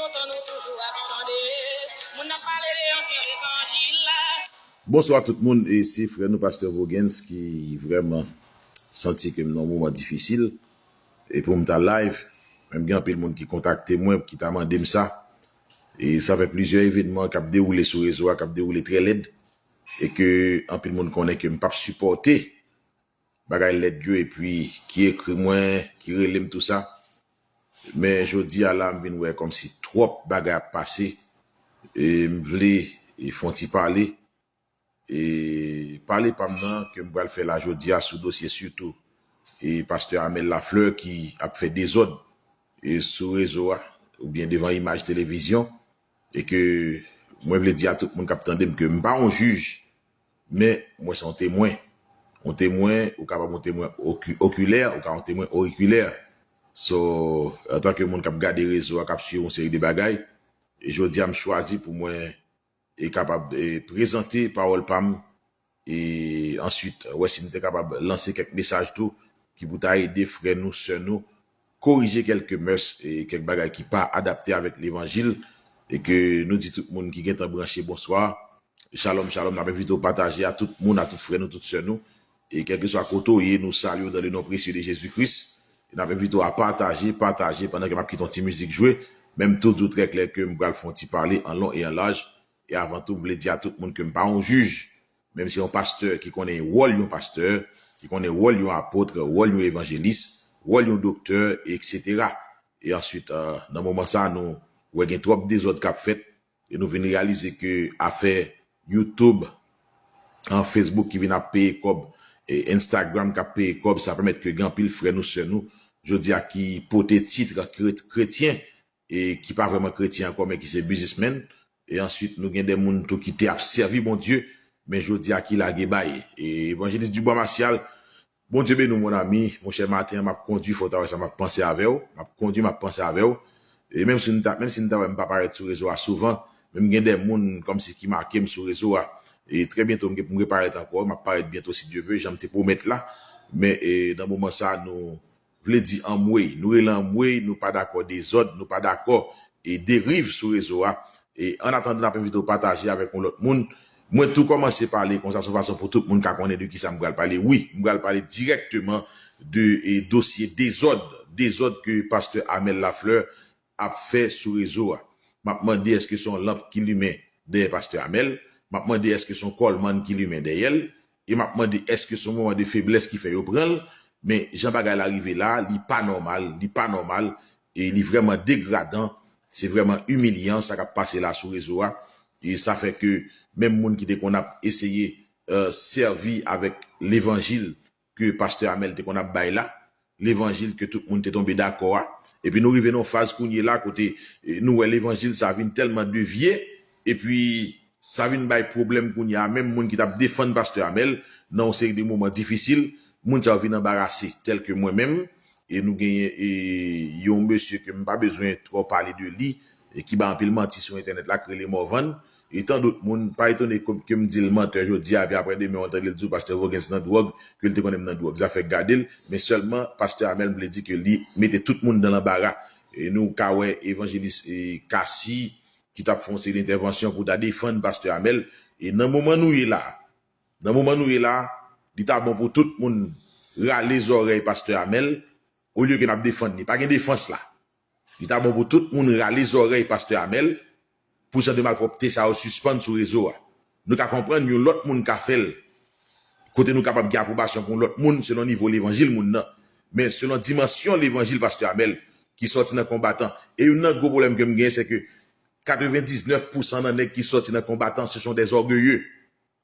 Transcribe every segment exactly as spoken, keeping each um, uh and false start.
Kontan nou toujou ap tande moun nan pale de ansyen levanjil la. Bonswa tout moun, e se frè nou pastè Voguens ki vrèman santi ke m nan yon moman difisil e pou m ta live, men m gen anpil moun ki kontakte mwen, ki ta mande m sa. E sa fè plizyè evènman k ap dewoule sou rezo a, k ap dewoule trè lèd, e ke anpil moun konnen ke m p ap sipòte bagay lèd yo, epi ki ekri mwen, ki rele m, tou sa. Men jodi a la, m vin wè kòmsi twòp bagay ap pase, e m vle e fè yon ti pale. E pale pa m nan ke m pral fè la jodi a sou dosye sitou e pastè Amel Lafleur ki ap fè dezòd e sou rezo a oubyen devan imaj televizyon, e ke mwen vle di a tout moun k ap tande m ke m pa yon jij, men mwen se yon temwen. Yon temwen, ou kapab yon temwen oki- okilè, ou ka yon temwen orikilè. So, antanke moun k ap gade rezo a, k ap swiv yon seri de bagay, e jodi a m chwazi pou mwen e kapab e prezante pawòl pa m, e answit wè si m te kapab lanse kèk mesaj tou ki pou ta ede frè nou, sè nou korije kèlke mès e kèk bagay ki pa adapte avèk levanjil, e ke nou di tout moun ki gentan branche bonswa, shalom, shalom, n ap envite w pataje a tout moun, a tout frè nou, tout sè nou, e kèlkeswa kote w ye, nou salye w dans le nom précieux de Jésus-Christ, e n ap envite w a pataje, pataje pandan ke m ap kite yon ti mizik jwe, men m tou di w trè klè ke m pral fè yon ti pale an lon e an laj, e avan tou, m vle di a tout moun ke m pa yon jij, men m se yon pastè ki konnen wòl yon pastè, ki konnen wòl yon apot, wòl yon evanjelis, wòl yon doktè, etsetera. E answit, e, nan moman sa, nou wè gen twòp dezòd k ap fèt, e nou vin reyalize ke afè YouTube, an Facebook ki vin ap peye kòb, e Instagram k ap peye kòb, sa pèmèt ke gen anpil frè nou, sè nou, jodi a ki pote tit kre- kretyen, e ki pa vrèman kretyen ankò, men ki se biznismenn. E answit, nou gen de moun tou ki te ap sèvi Bondye, men jodi a ki lage bay. E Evanjelis Dubois Martial, Bondye beni w, mon ami, monchè, maten an, m ap kondui, fò w ta wè sa, m ap panse avè w, m ap kondui, m ap panse avè w. E menm si n ta, menm si n ta wè m pa parèt sou rezo a souvan, men m gen de moun kòmsi ki make m sou rezo a. E trè byento, m gen pou m reparèt ankò, m ap parèt byento si Dye vle, jan m te pwomèt la. Men e, nan moman sa, nou vle di anmwey. Nou rele anmwey, nou pa dakò dezòd, nou pa dakò e deriv sou rezo a. E an atandan, n ap envite w pataje avèk yon lòt moun. Mwen tou kòmanse pale konsa, se yon fason pou tout moun ka konnen de kisa m pral pale. Wi, m pral pale dirèkteman de e, dosye dezòd, dezòd ke pastè Amel Lafleur ap fè sou rezo a. M ap mande èske se yon lanp ki limen dèyè pastè Amel? M ap mande èske se yon kòlmann ki limen dèyè l? E m ap mande èske se yon moman de feblès ki fè yo pran l? Men jan bagay la rive la, li pa nòmal, li pa nòmal, e li vrèman degradan, se vrèman imilyan sa k ap pase la sou rezo a. E sa fè ke menm moun ki te konn ap eseye e, sèvi avèk levanjil ke pastè Amel te konn ap bay la, levanjil ke tout moun te tonbe dakò a. Epi nou rive nan yon faz kounye la kote e, nou wè levanjil sa vin tèlman devye, epi sa vin bay pwoblèm kounye a. Menm moun ki t ap defann pastè Amel nan yon seri de moman difisil, moun sa yo vin anbarase, tèlke mwen menm. E nou genyen e, yon mesye ke m pa bezwen twò pale de li, e ki bay anpil manti sou entènèt la, k rele Morvan. E tan dòt moun, pa etone ke, ke m di l mantè jodi a, epi apre demen, w tande l di w pastè Voguens nan dwòg, ke l te konnen m nan dwòg. Zafè gade l, men sèlman pastè Amel, m vle di ke li mete tout moun dan lanbara. E nou ka wè evanjelis e, Kasi, ki t ap fè yon seri de entèvansyon pou ta defann pastè Amel. E nan moman nou ye la, nan moman nou ye la, li ta bon pou tout moun rale zòrèy pastè Amel, olye ke n ap defann li. Pa gen defans la. Li ta bon pou tout moun rale zòrèy pastè Amel, pou jan de malpwòpte sa yo sispann sou rezo a. Nou ka konprann yon lòt moun ka fè l, kote nou kapab gen apwobasyon pou yon lòt moun selon nivo levanjil moun nan. Men selon dimansyon levanjil pastè Amel ki sòti nan Konbatan. E youn nan gwo pwoblèm ke m genyen, se ke katrevendiznèf pousan nan nèg ki sòti nan Konbatan, ce sont des orgueilleux.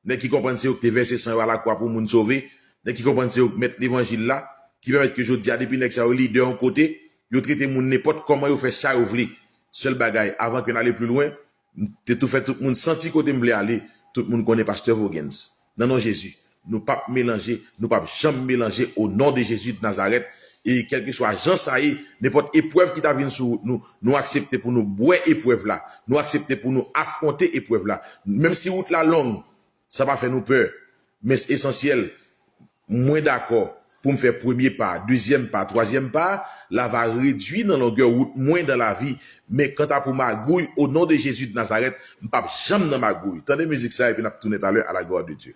Nèg ki konprann se yo ki te vèse san yo alakwa pou moun sove. Nèg ki konprann se yo k mèt levanjil la, ki pèmèt ke jodi a, depi nèg sa yo lidè yon kote, yo trete moun nenpòt kòman, yo fè sa yo vle. Sèl bagay, avan ke n ale pli lwen, m te tou fè tout moun santi kote m vle ale, tout moun konnen pastè Voguens. Nan non Jezi, nou p ap melanje, nou p ap janm melanje, au nom de Jésus de Nazareth. E kèlkeswa jan sa ye, nenpòt eprèv ki ta vin sou wout nou, nou aksepte pou nou bwè eprèv la, nou aksepte pou nou afwonte eprèv la. Menm si wout la long, sa pa fè nou pè. Men esansyèl, mwen dakò pou m fè premye pa, dezyèm pa, twazyèm pa, La va réduit dans longueur route moins dans la vie. Men kanta pou magouy, au nom de Jésus de Nazareth, m p ap janm nan magouy. Tande mizik sa, epi n ap tounen talè, à la gloire de Dieu.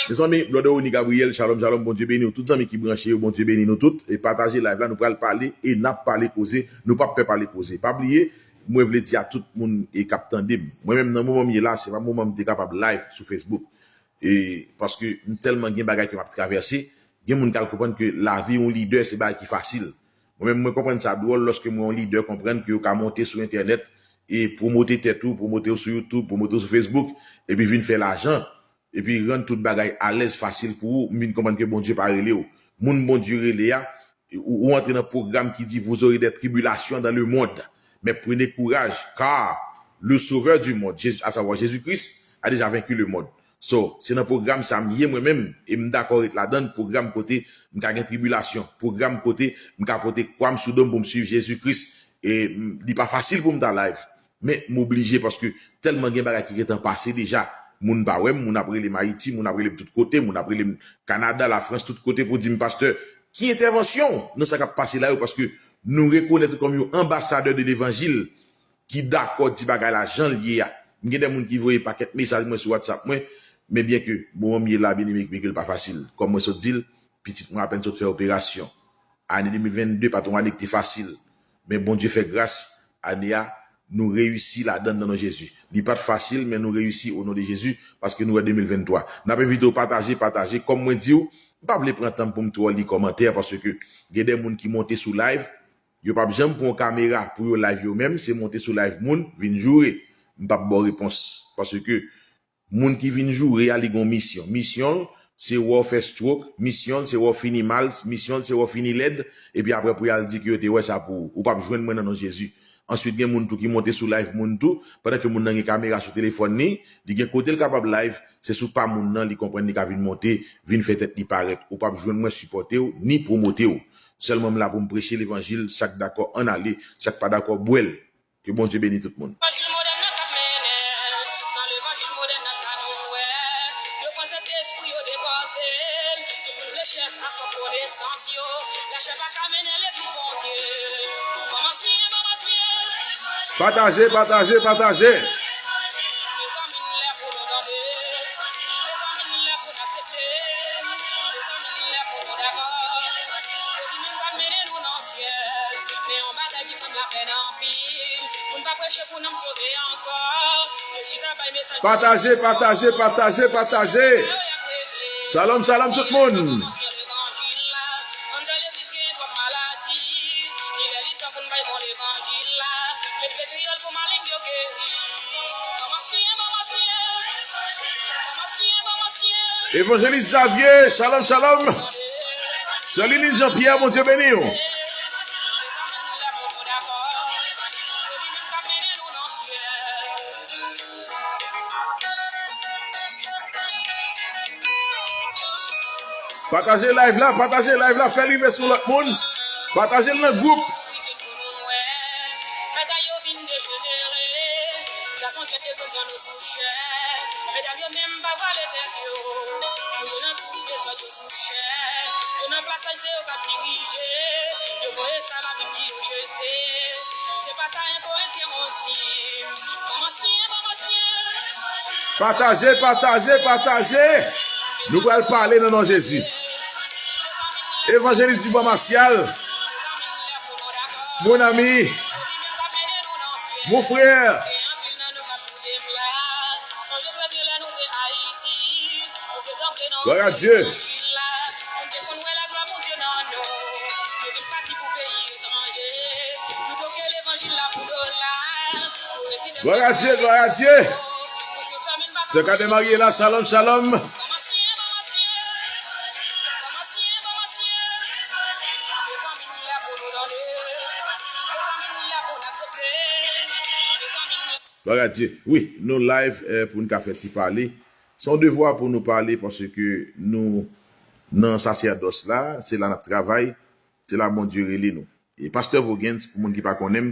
Mezanmi, Blòdè Rony Gabriel, shalom, shalom, Bondye beni w. Tout zanmi ki branche yo, Bondye beni nou tout. E pataje live la, nou pral pale e n ap pale koze. Nou p ap pè pale koze. Pa bliye, mwen vle di a tout moun e k ap tande m. Mwen menm nan moman m ye la, se pa moman m te kapab live sou Facebook. E paske m tèlman gen bagay ke m ap travèse, gen moun k al konprann ke lavi yon lidè se bagay ki fasil. Mwen menm, mwen konprann sa dwòl lòske m wè yon lidè konprann ke yo ka monte sou entènèt e pwomote tèt ou, pwomote w sou YouTube, pwomote w sou Facebook, epi vin fè lajan, epi rann tout bagay alèz, fasil pou ou. M vin konprann ke Bondye pa rele w. Moun Bondye rele a, ou, ou antre nan pwogram ki di, vous aurez des tribulations dans le monde, mais prenez courage, car le Sauveur du monde, Jésus, à savoir Jésus-Christ, a déjà vaincu le monde. So, se nan pwogram sa m ye mwen menm, e m dakò ret ladan l, pwogram kote m ka gen tribilasyon, pwogram kote m ka pote kwa m sou do m pou m swiv Jezi Kris. E m, li pa fasil pou m ta live, men m oblije paske tèlman gen bagay ki gentan pase deja. Moun pa wè m, moun ap rele m Ayiti, moun ap rele m tout kote, moun ap rele m Kanada, Lafrans, tout kote pou di m, pastè, ki entèvansyon w nan sa k ap pase la yo, paske nou rekonèt ou kòm yon anbasadè de levanjil ki dakò di bagay la jan l ye a. M gen de moun ki voye pakèt mesaj mwen sou WhatsApp mwen, men byen ke moman m ye la, byeneme, byen ke l pa fasil. Kòm mwen sot di l, pitit mwen apèn sot fè operasyon. Ane de mil vennde pa t yon ane ki te fasil, men Bondye fè gras, ane a, nou reyisi ladan l nan non Jezi. Li pa t fasil, men nou reyisi o non de Jezi, paske nou wè de mil venntwa. N ap envite w pataje, pataje. Kòm mwen di w, m pa vle pran tan m pou m twò li kòmantè, paske gen de moun ki monte sou live, yo p ap janm pran yon kamera pou yo live yo menm, se monte sou live moun, vin joure. M p ap ba w repons. Paske moun ki vin joure a, li gen yon misyon. Misyon l, se wè w fè stroke, misyon l, se wè w fini mal, misyon l, se wè w fini lèd, epi apre pou y al di ke yo te wè sa pou ou. Ou p ap jwenn mwen nan non Jezi. Answit, gen moun tou ki monte sou live moun tou, pandan ke moun nan gen kamera sou telefòn li, li gen kote l kapab live, se sou pa moun nan li konprann li ka vin monte, vin fè tèt li parèt. Ou p ap jwenn mwen sipòte w, ni pwomote w. Sèlman m la pou m preche levanjil, sa k dakò ann ale, sa k pa dakò bwè l. Ke Bondye beni tout moun. Levanjil modèn nan k ap mennen nan levanjil modèn nan, sa nou wè. Yo pran Sentespri, yo depòte l. Tout moun vle chèf ak kòb konesans yo. Lachè pa ka mennen legliz Bondye. Ban m ansyen, ban m ansyen. Pataje, pataje, pataje. Mezanmi, n lè pou nou tande. Mezanmi, n lè pou n aksepte. Mezanmi, n lè pou nou dakò. Se li menm k ap mennen nou nan syèl. Men yon bagay ki fè m lapèn anpil. Moun pa preche pou nanm sove ankò. Yo chita bay mesaj. Pataje, pataje, pataje, pataje. Shalom, shalom tout moun. Anndan legliz gen twòp maladi. Li lè li tan pou n bay bon levanjil la. Met petriyòl pou maleng yo geri. Ban m ansyen, ban m ansyen. Ban m ansyen, ban m ansyen. Evanjelis Xavier, shalom, shalom. Sè Liline Jean Pierre, Bondye beni w. Pataje live la, pataje live la, fè l rive sou lòt moun. Pataje l nan gwoup. Bagay yo vin dejenere. Gason tèt de grenn zòn yo sou chè. Medam yo menm pa vale tèt yo. Yo nan tout dezòd yo sou chè. Yo nan plasaj se yo k ap dirije. Yo voye sa Labib di yo jete. Se pa sa yon Korentyen on di. Ban m ansyen, ban m ansyen. Pataje, pataje, pataje. Nou pral pale nan non Jezi. Evanjelis Dubois Martial. Mon ami. Mon frère. Gloire à Dieu. Gloire à Dieu, gloire à Dieu. Sè Kadè Marie la, shalom, shalom. Gloire à Dieu. Wi, nou live eh, pou n ka fè ti pale. Se yon devwa pou nou pale paske nou nan sasèdòs la, se la n ap travay, se la Bondye rele nou. E pastè Voguens, pou moun ki pa konnen m,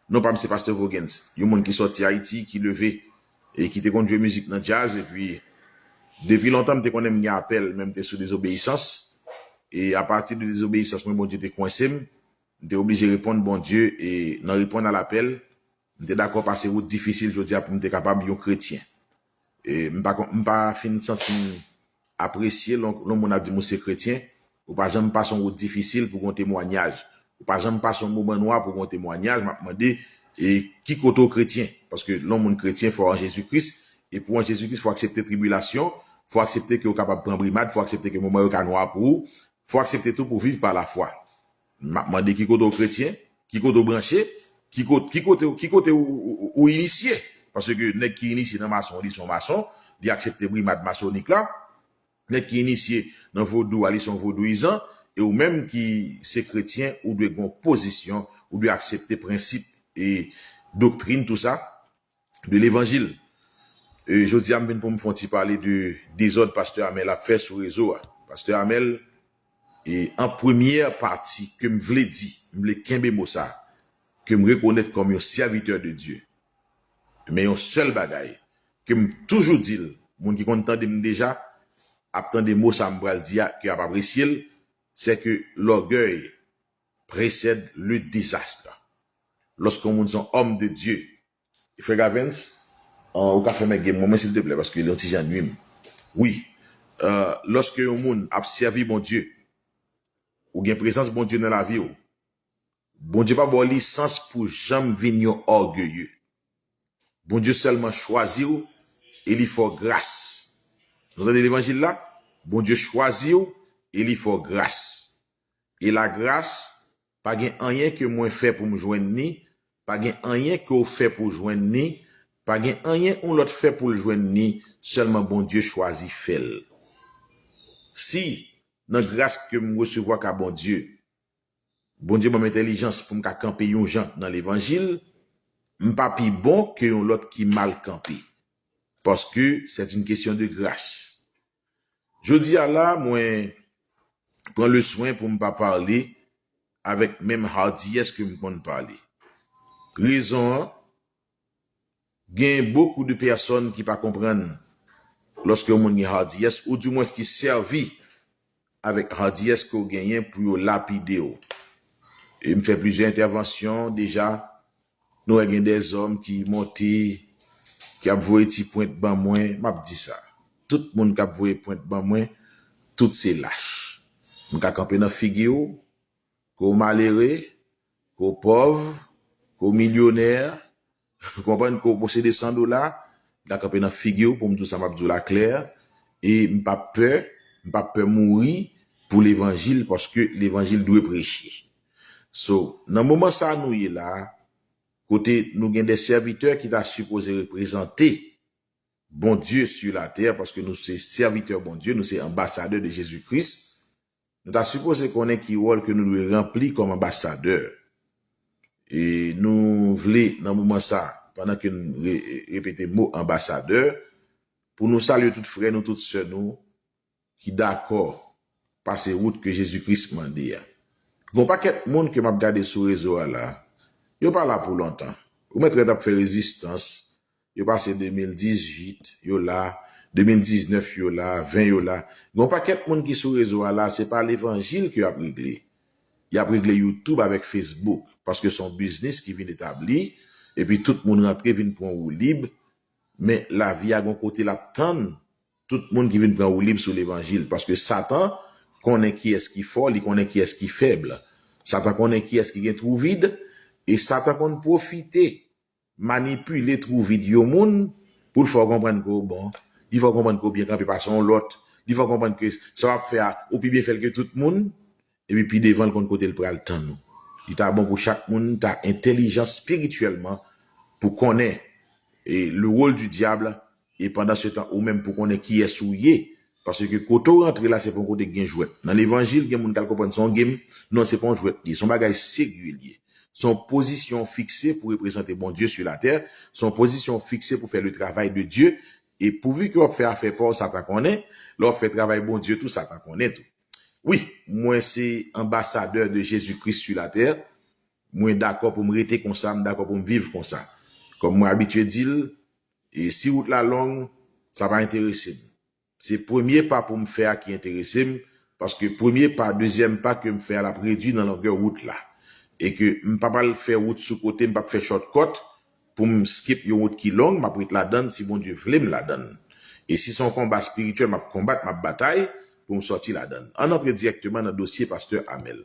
non pa m se pastè Voguens, yon moun ki sòti Ayiti, ki leve e ki te konn jwe mizik nan djaz, epi depi lontan m te konnen m gen apèl, men m te sou dezobeyisans. E apati de dezobeyisans mwen, Bondye te kwense m. M te oblije reponn Bondye, e nan reponn a lapèl, m te dakò pase wout difisil jodi a pou m te kapab yon kretyen. E m pa, m pa fin santi m apresye lè yon moun ap di m ou se kretyen, ou pa janm pase yon wout difisil pou gen yon temwayaj. Ou pa janm pase yon moman nwa pou gen yon temwayaj. M ap mande, e ki kote w kretyen? Paske lè yon moun kretyen, fò w an Jezi Kris. E pou w an Jezi Kris, fò w aksepte tribilasyon, fò w aksepte ke w kapab pran brimad, fò w aksepte ke moman yo ka nwa pou ou, fò w aksepte tou pou w viv pa lafwa. M ap mande ki kote w kretyen, ki kote w branche, ki kote, ki kote, ki kote ou, ou, ou inisye. Paske nèg ki inisye nan mason, li se yon mason, li aksepte brimad masonik la. Nèg ki inisye nan vodou a, li se yon vodouyizan. E ou menm ki se kretyen, ou dwe gen yon pozisyon, ou dwe aksepte prensip e doktrin, tou sa, de levanjil. E jodi a, m vin pou m fè yon ti pale de dezòd pastè Amèl ap fè sou rezo a. Pastè Amèl, e an premyè pati ke m vle di, m vle kenbe mo sa, ke m rekonèt kòm yon sèvitè de Dye. Men yon sèl bagay ke m toujou di l, moun ki konn tande m deja ap tande mo sa m pral di a, ke y ap apresye l, c'est que l'orgueil précède le désastre. Lòske yon moun se yon òm de Dye, Frè Gavens, an, ou ka fèmen game mwen, mwen, silteplè, paske li yon ti jan nwi m. Wi, euh, lòske yon moun ap sèvi Bondye, ou gen prezans Bondye nan lavi w, Bondye pa ba w lisans pou janm vin yon ògeye. Bondye sèlman chwazi w e li fè w gras. Nou tande levanjil la? Bondye chwazi w e li fè w gras. E lagras, pa gen anyen ke mwen fè pou m jwenn ni, pa gen anyen ke w fè pou w jwenn ni, pa gen anyen yon lòt fè pou l jwenn ni, sèlman Bondye chwazi fè l. Si, nan gras ke m resevwa ka Bondye, Bondye ban m entèlijans pou m ka kanpe yon jan nan levanjil, m pa pi bon ke yon lòt ki mal kanpe. Paske c'est une question de grâce. Jodi a la, mwen pran le swen pou m pa pale avèk menm hardiyès ke m konn pale. Rezon an, gen bokou de pèsòn ki pa konprann lòske yon moun gen hardiyès, ou dimwens ki sèvi avèk hardiyès ke w genyen pou yo lapide w. E m fè plizyè entèvansyon deja, nou wè gen dèzòm ki monte, ki ap voye ti pwent ban mwen, m ap di sa. Tout moun k ap voye pwent ban mwen, tout se lach. M ka kanpe nan figi w, ke w malere, ke w pòv, ke w milyonè, ou konprann, ke w posede san dola, m ka kanpe nan figi w pou m di w sa m ap di w la klè, e m p ap pè, m p ap pè mouri pou levanjil, paske levanjil dwe preche. So, nan moman sa nou ye la, kote nou gen de sèvitè ki ta sipoze reprezante Bondye sou latè, paske nou se sèvitè Bondye, nou se anbasadè de Jezi Kris, nou ta sipoze konnen ki wòl ke nou dwe ranpli kòm anbasadè. E nou vle, nan moman sa, pandan ke n re-, repete mo anbasadè, pou nou salye tout frè nou, tout sè nou, ki dakò pase wout ke Jezi Kris mande a. Gon pakèt moun ke m ap gade sou rezo a la, yo pa la pou lontan. Ou mèt wè t ap fè rezistans, yo pase de mil dizuit, yo la, de mil diznèf, yo la, ven, yo la. Gon pakèt moun ki sou rezo a la, se pa levanjil ke y ap regle. Y ap regle YouTube avèk Facebook, paske se yon biznis ki vin etabli, epi tout moun rantre vin pran woulib, men lavi a gon kote l ap tann tout moun ki vin pran woulib sou levanjil, paske Satan konnen kiyès ki fò, li konnen kiyès ki fèb. Satan konnen kiyès ki gen twou vid, e Satan konn pwofite manipile twou vid yon moun pou l fè w konprann ke w bon, li fè w konprann ke w byen kanpe pase yon lòt, li fè w konprann ke sa w ap fè a, ou pi byen fè l ke tout moun, epi pi devan l konn kote l pral tann ou. Li ta bon pou chak moun ta entèlijan espirityèlman pou konnen, e, le rôle du diable, e pandan se tan ou menm pou konnen kiyès ou ye. Paske kote w rantre la, se pa yon kote k gen jwèt. Nan levanjil, gen moun k al konprann se yon game. Non, se pa yon jwèt li ye. Se yon bagay serye li ye. Se yon pozisyon fikse pou reprezante Bondye sou latè. Se yon pozisyon fikse pou fè le travay de Dye. E pouvi ke w ap fè afè pa w, Satan konnen. Lè w ap fè travay Bondye tou, Satan konnen tou. Wi, mwen se anbasadè de Jezi Kris sou latè. Mwen dakò pou m rete konsa, m dakò pou m viv konsa. Kòm mwen abitye di l, e si wout la long, sa pa enterese m. Se premye pa pou m fè a ki enterese m, Paske premye pa, dezyèm pa ke m fè a, l ap redui nan longè wout la. E ke m pa pral fè wout sou kote, m p ap fè shortcut pou m skip yon wout ki long, m ap ret ladann si Bondye vle m ladann. E si se yon konba espirityèl m ap konbat, m ap batay pou m sòti ladann. Ann antre dirèkteman nan dosye Pastè Amel.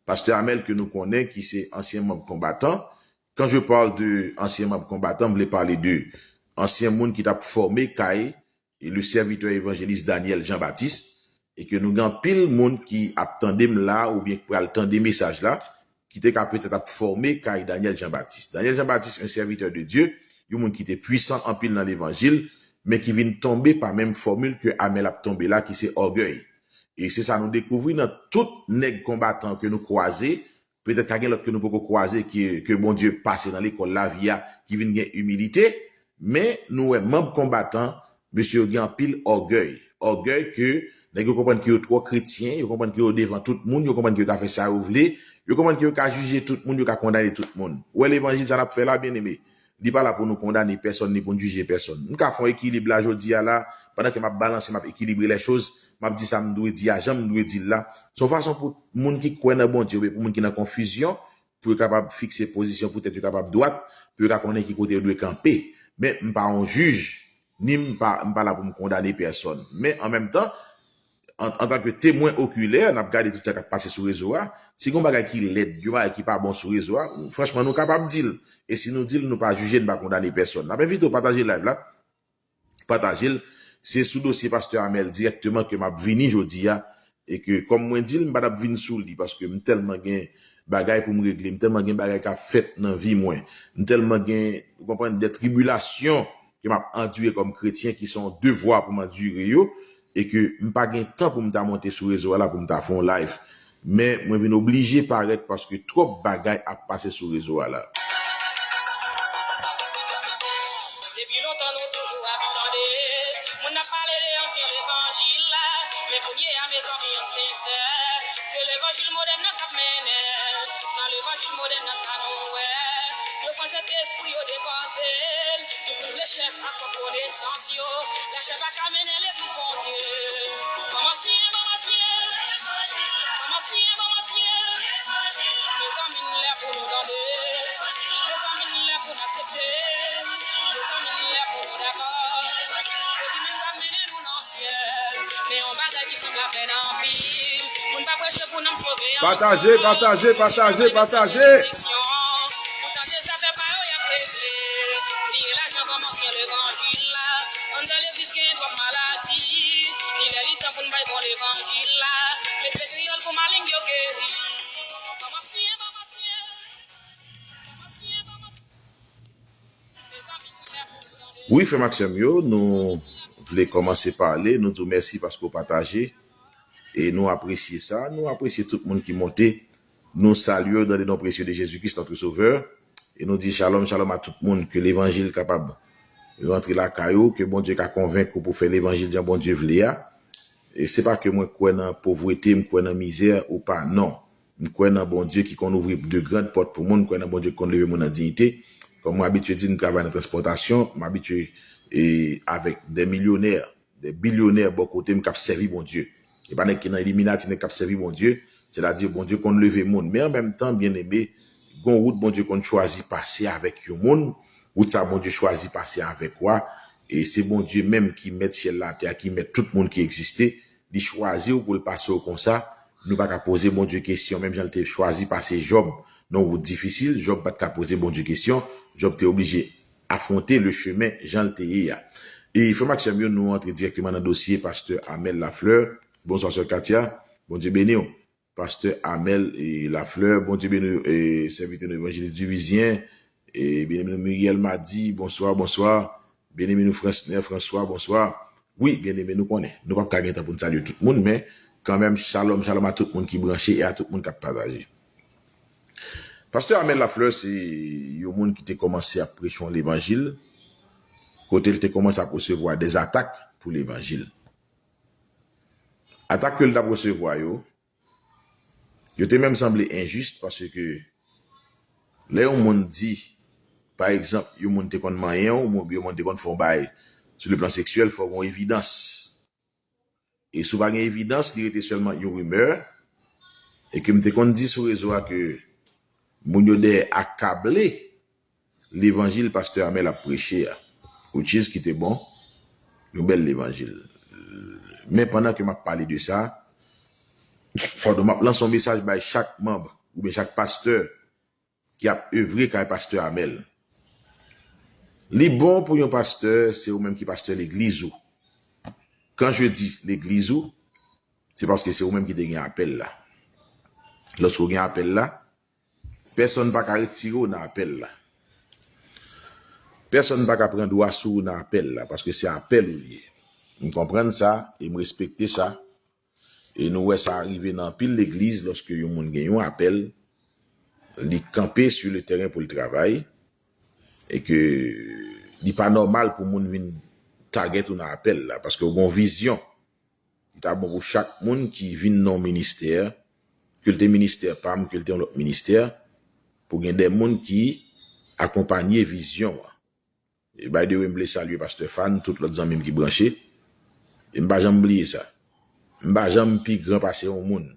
Pastè Amel ke nou konnen ki se ansyen manm konbatan. Quand je parle de ansyen manm konbatan, m vle pale de ansyen moun ki t ap fòme kay e le serviteur évangéliste Daniel Jean-Baptiste, e ke nou gen anpil moun ki ap tande m la oubyen ki pral tande mesaj la, ki te ka petèt ap fòme kay Daniel Jean-Baptiste. Daniel Jean-Baptiste, un serviteur de Dieu, yon moun ki te pwisan anpil nan levanjil, men ki vin tonbe pa menm fòmil ke Amel ap tonbe la, ki se ògèy. E se sa nou dekouvri nan tout nèg konbatan ke nou kwaze, petèt ka gen lòt ke nou poko kwaze ke, ke Bondye pase nan lekòl lavi a, ki vin gen imilite, men nou wè manm konbatan, mesye yo gen anpil ògèy. Ògèy ke nèg yo konprann ke yo twò kretyen, yo konprann ke yo devan tout moun, yo konprann ke yo ka fè sa yo vle, yo konprann ke yo ka jije tout moun, yo ka kondane tout moun. Ou wè levanjil sa n ap fè la, byeneme, li pa la pou nou kondane pèsonn, ni pou n jije pèsonn. M ka fè yon ekilib la jodi a la, pandan ke m ap balanse, m ap ekilibre lè choz, m ap di sa m dwe di a, jan m dwe di l la. Se yon fason pou moun ki kwè nan Bondye, oubyen pou moun ki nan konfizyon, pou yo kapab fikse pozisyon pou tèt yo kapab dwat, pou yo ka konnen ki kote yo dwe kanpe. Men m pa yon jij, ni m pa, m pa la pou m kondane pèsonn. Men an menm tan, an, antanke temwen okilè, n ap gade tout sa k ap pase sou rezo a. Si gen yon bagay ki lèd, yon bagay ki pa bon sou rezo a, franchman, nou kapab di l. E si nou di l, nou pa jije, nou pa kondane pèsonn. N ap envite w pataje live la. Pataje l. Se sou dosye Pastè Amel dirèkteman ke m ap vini jodi a. E ke, kòm mwen di l, m pa t ap vin sou li, paske m tèlman gen bagay pou m regle, m tèlman gen bagay k ap fèt nan vi mwen, m tèlman gen, ou konprann, de tribilasyon ke m ap andire kòm kretyen, ki se yon devwa pou m andire yo, e ke m pa gen tan pou m ta monte sou rezo a la pou m ta fè yon live. Men mwen vin oblije parèt paske twòp bagay ap pase sou rezo a la. Depi lontan nou toujou ap tande moun ap pale de ansyen levanjil la, men kounye a, mezanmi, ann sensè, se levanjil modèn nan k ap mennen. Nan levanjil modèn nan, sa nou wè, yo pran Sentespri, yo depòte l. Yo pran lechèf ak konesans yo. Lachè pa ka mennen legliz Bondye. Ban m ansyen, ban m ansyen. Ban m ansyen, ban m ansyen. Mezanmi, n lè pou nou tande. Mezanmi, n lè pou n aksepte. Mezanmi, n lè pou nou dakò. Se li menm k ap mennen nou nan syèl. Men yon bagay ki fè m lapèn anpil. Moun pa preche pou nanm sove anpil. Pataje, pataje, pataje, pataje. Poutan se zafè pa yo y ap regle. Bliye lajan, ban m ansyen levanjil la. Anndan legliz gen twòp maladi. Li lè li tan pou n bay bon levanjil la. Mete kreyòl pou maleng yo geri. Ban m ansyen, ban m ansyen. Ban m ansyen, ban m ansyen. Wi, frè m ak sè m yo, nou vle kòmanse pale, nou di w mèsi paske w pataje. E nou apresye sa. Nou apresye tout moun ki monte. Nou salye w dans le nom précieux de Jésus-Christ, notre Sauveur. E nou di shalom, shalom a tout moun, ke levanjil kapab rantre lakay ou, ke Bondye ka konvenk ou pou fè levanjil jan Bondye vle a. E se pa ke mwen kwè nan povrete, m kwè nan mizè ou pa, non. M kwè nan Bondye ki konn ouvri de grand pòt pou moun, m kwè nan Bondye ki konn leve moun nan diyite. Kòm mwen abitye di, m travay nan transpòtasyon, m abitye, e, avèk de milyonè, de bilyonè bò kote m k ap sèvi Bondye. E pa nèg ki nan Illuminati, nèg k ap sèvi Bondye. Sètadi, Bondye konn leve moun. Men an menm tan, byeneme, gon wout Bondye konn chwazi pase avèk yon moun. Wout sa Bondye chwazi pase avèk ou a. E se Bondye menm ki mèt syèl latè a, ki mèt tout moun ki egziste. Li chwazi w pou l pase w konsa. Nou pa ka poze Bondye kesyon, menm jan l te chwazi pase Jòb nan yon wout difisil. Jòb pa t ka poze Bondye kesyon. Jòb te oblije afwonte le chemen jan l te ye a. E frè m ak sè m yo, nou antre dirèkteman nan dosye pastè Amel Lafleur. Bonswa, sè Katia. Bondye beni w. Pastè Amel e Lafleur, Bondye beni w, e sèvitè nou evanjelis Divizyen, e byeneme nou Muriel Madi, bonswa, bonswa. Byeneme nou Fransner François, bonswa. Wi, byeneme, nou konnen nou p ap ka gen tan pou n salye tout moun, men kanmenm, shalom, shalom a tout moun ki branche e a tout moun k ap pataje. Pastè Amel Lafleur se yon moun ki te kòmanse ap preche yon levanjil, kote l te kòmanse ap resevwa de atak pou levanjil. Atak ke l t ap resevwa yo, yo te menm sanble enjis, paske lè yon moun di, pa egzanp, yon moun te konn manyen w, oubyen yon moun te konn fè yon bagay sou le plan seksyèl, fò gen yon evidans. e si w pa gen evidans, li rete sèlman yon rimè, e ke m te konn di sou rezo a ke moun yo dèyè akable levanjil pastè Amèl ap preche a, which is ki te bon, yon bèl levanjil. Men pandan ke m ap pale de sa, pardon, m ap lanse yon mesaj bay chak manm oubyen chak pastè ki ap evre kay pastè Amèl. Li bon pou yon pastè, se ou menm ki pastè legliz ou. Quand je dis legliz ou, se paske se ou menm ki te gen apèl la. Lòske w gen apèl la, pèsonn pa ka retire w nan apèl la. Pèsonn pa ka pran dwa sou ou nan apèl la, paske se apèl ou li ye. M konprann sa, e m respekte sa. E nou wè sa rive nan anpil legliz, lòske yon moun gen yon apèl, li kanpe sur le terrain pou l travay, e ke li pa nòmal pou moun vin target ou nan apèl la, paske w gen yon vizyon. Li ta bon pou chak moun ki vin nan yon ministè, ke l te ministè pa m, ke l te yon lòt ministè, pou gen de moun ki akonpanye vizyon an. E by the way, m vle salye pastè Fan, tout lòt zanmi m ki branche. E m pa janm bliye sa. M pa janm pi gran pase yon moun.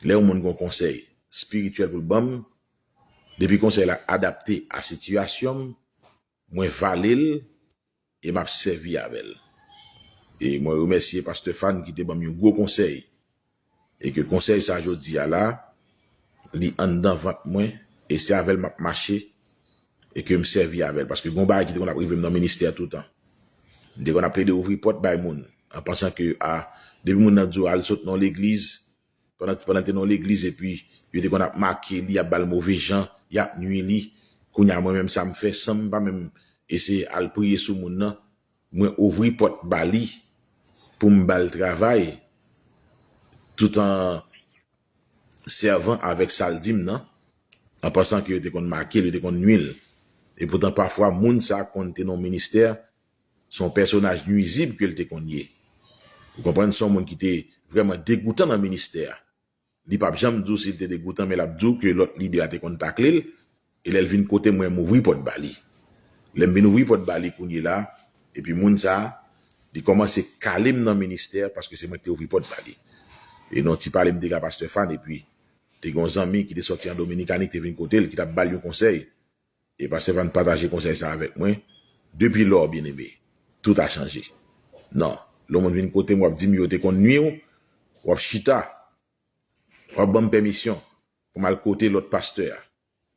Lè yon moun gen yon konsèy espirityèl pou l ban m, depi konsèy la adapte a sitiyasyon m, mwen vale l e m ap sèvi avè l. E mwen remèsye pastè Fan ki te ban m yon gwo konsèy. E ke konsèy sa jodi a la, li anndan vant mwen, e se avè l m ap mache, e ke m sèvi avè l. Paske gen yon bagay ki te konn ap rive m nan ministè toutan. M te konn ap plede ouvri pòt bay moun, an pansan ke, a, depi moun nan di w al sot nan yon legliz, pandan, pandan l te nan yon legliz, epi yo te konn ap make li, ap ba l move jan, y ap nwi li. Kounye a, mwen menm, sa m fè, san m pa menm eseye al priye sou moun nan, mwen ouvri pòt ba li pou m ba l travay, tout an sèvan avèk sa l di m nan, an pansan ke yo te konn make l, yo te konn nwi l. E poutan, pafwa, moun sa a konn te nan yon ministè, se yon pèsonaj nwizib ke l te konn ye. Ou konprann, se yon moun ki te vrèman degoutan nan ministè a. Li p ap janm di w si l te degoutan, men l ap di w ke lòt lidè a te konn takle l, e lè l vin kote mwen, m ouvri pòt ba li. Lè m vin ouvri pòt ba li kounye la, epi moun sa a, li kòmanse kale m nan ministè a, paske se mwen ki te ouvri pòt ba li. E nan yon ti pale m te gen a pastè Fan, epi te gen yon zanmi ki te sòti an Dominikani, ki te vin kote l, ki t ap ba l yon konsèy. E pastè Fan pataje konsèy sa a avèk mwen. Depuis lors, bien-aimé, tout a changé. Non, lè yon moun vin kote m, w ap di m yo te konn nwi w, w ap chita, w ap ban m pèmisyon pou m al kote lòt pastè a,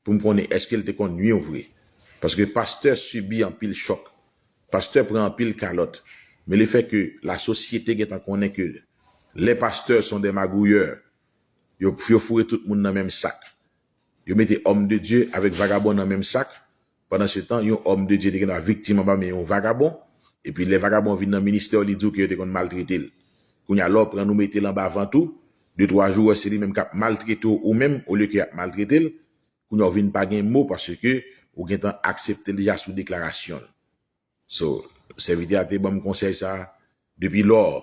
pou m konnen èske l te konn nwi w vre. Paske pastè sibi anpil chòk. Pastè pran anpil kalòt. Men lefètke lasosyete gentan konnen ke lè pastè se des magouyeurs, yo, yo foure tout moun nan menm sak. Yo mete homme de Dieu avèk vagabon nan menm sak. Pandan se tan, yon homme de Dieu te gen dwa viktim anba men yon vagabon. Epi lè vagabon vin nan ministè w, li di w ke yo te konn maltrete l. Kounye a, lè w pran nou mete l anba vant ou, de twa jou, w wè se li menm k ap maltrete w ou menm, olye ke y ap maltrete l. Kounye a, w vin pa gen mo paske ou gentan aksepte l deja sou deklarasyon l. So, sèvitè a te ban m konsèy sa a, depi lò,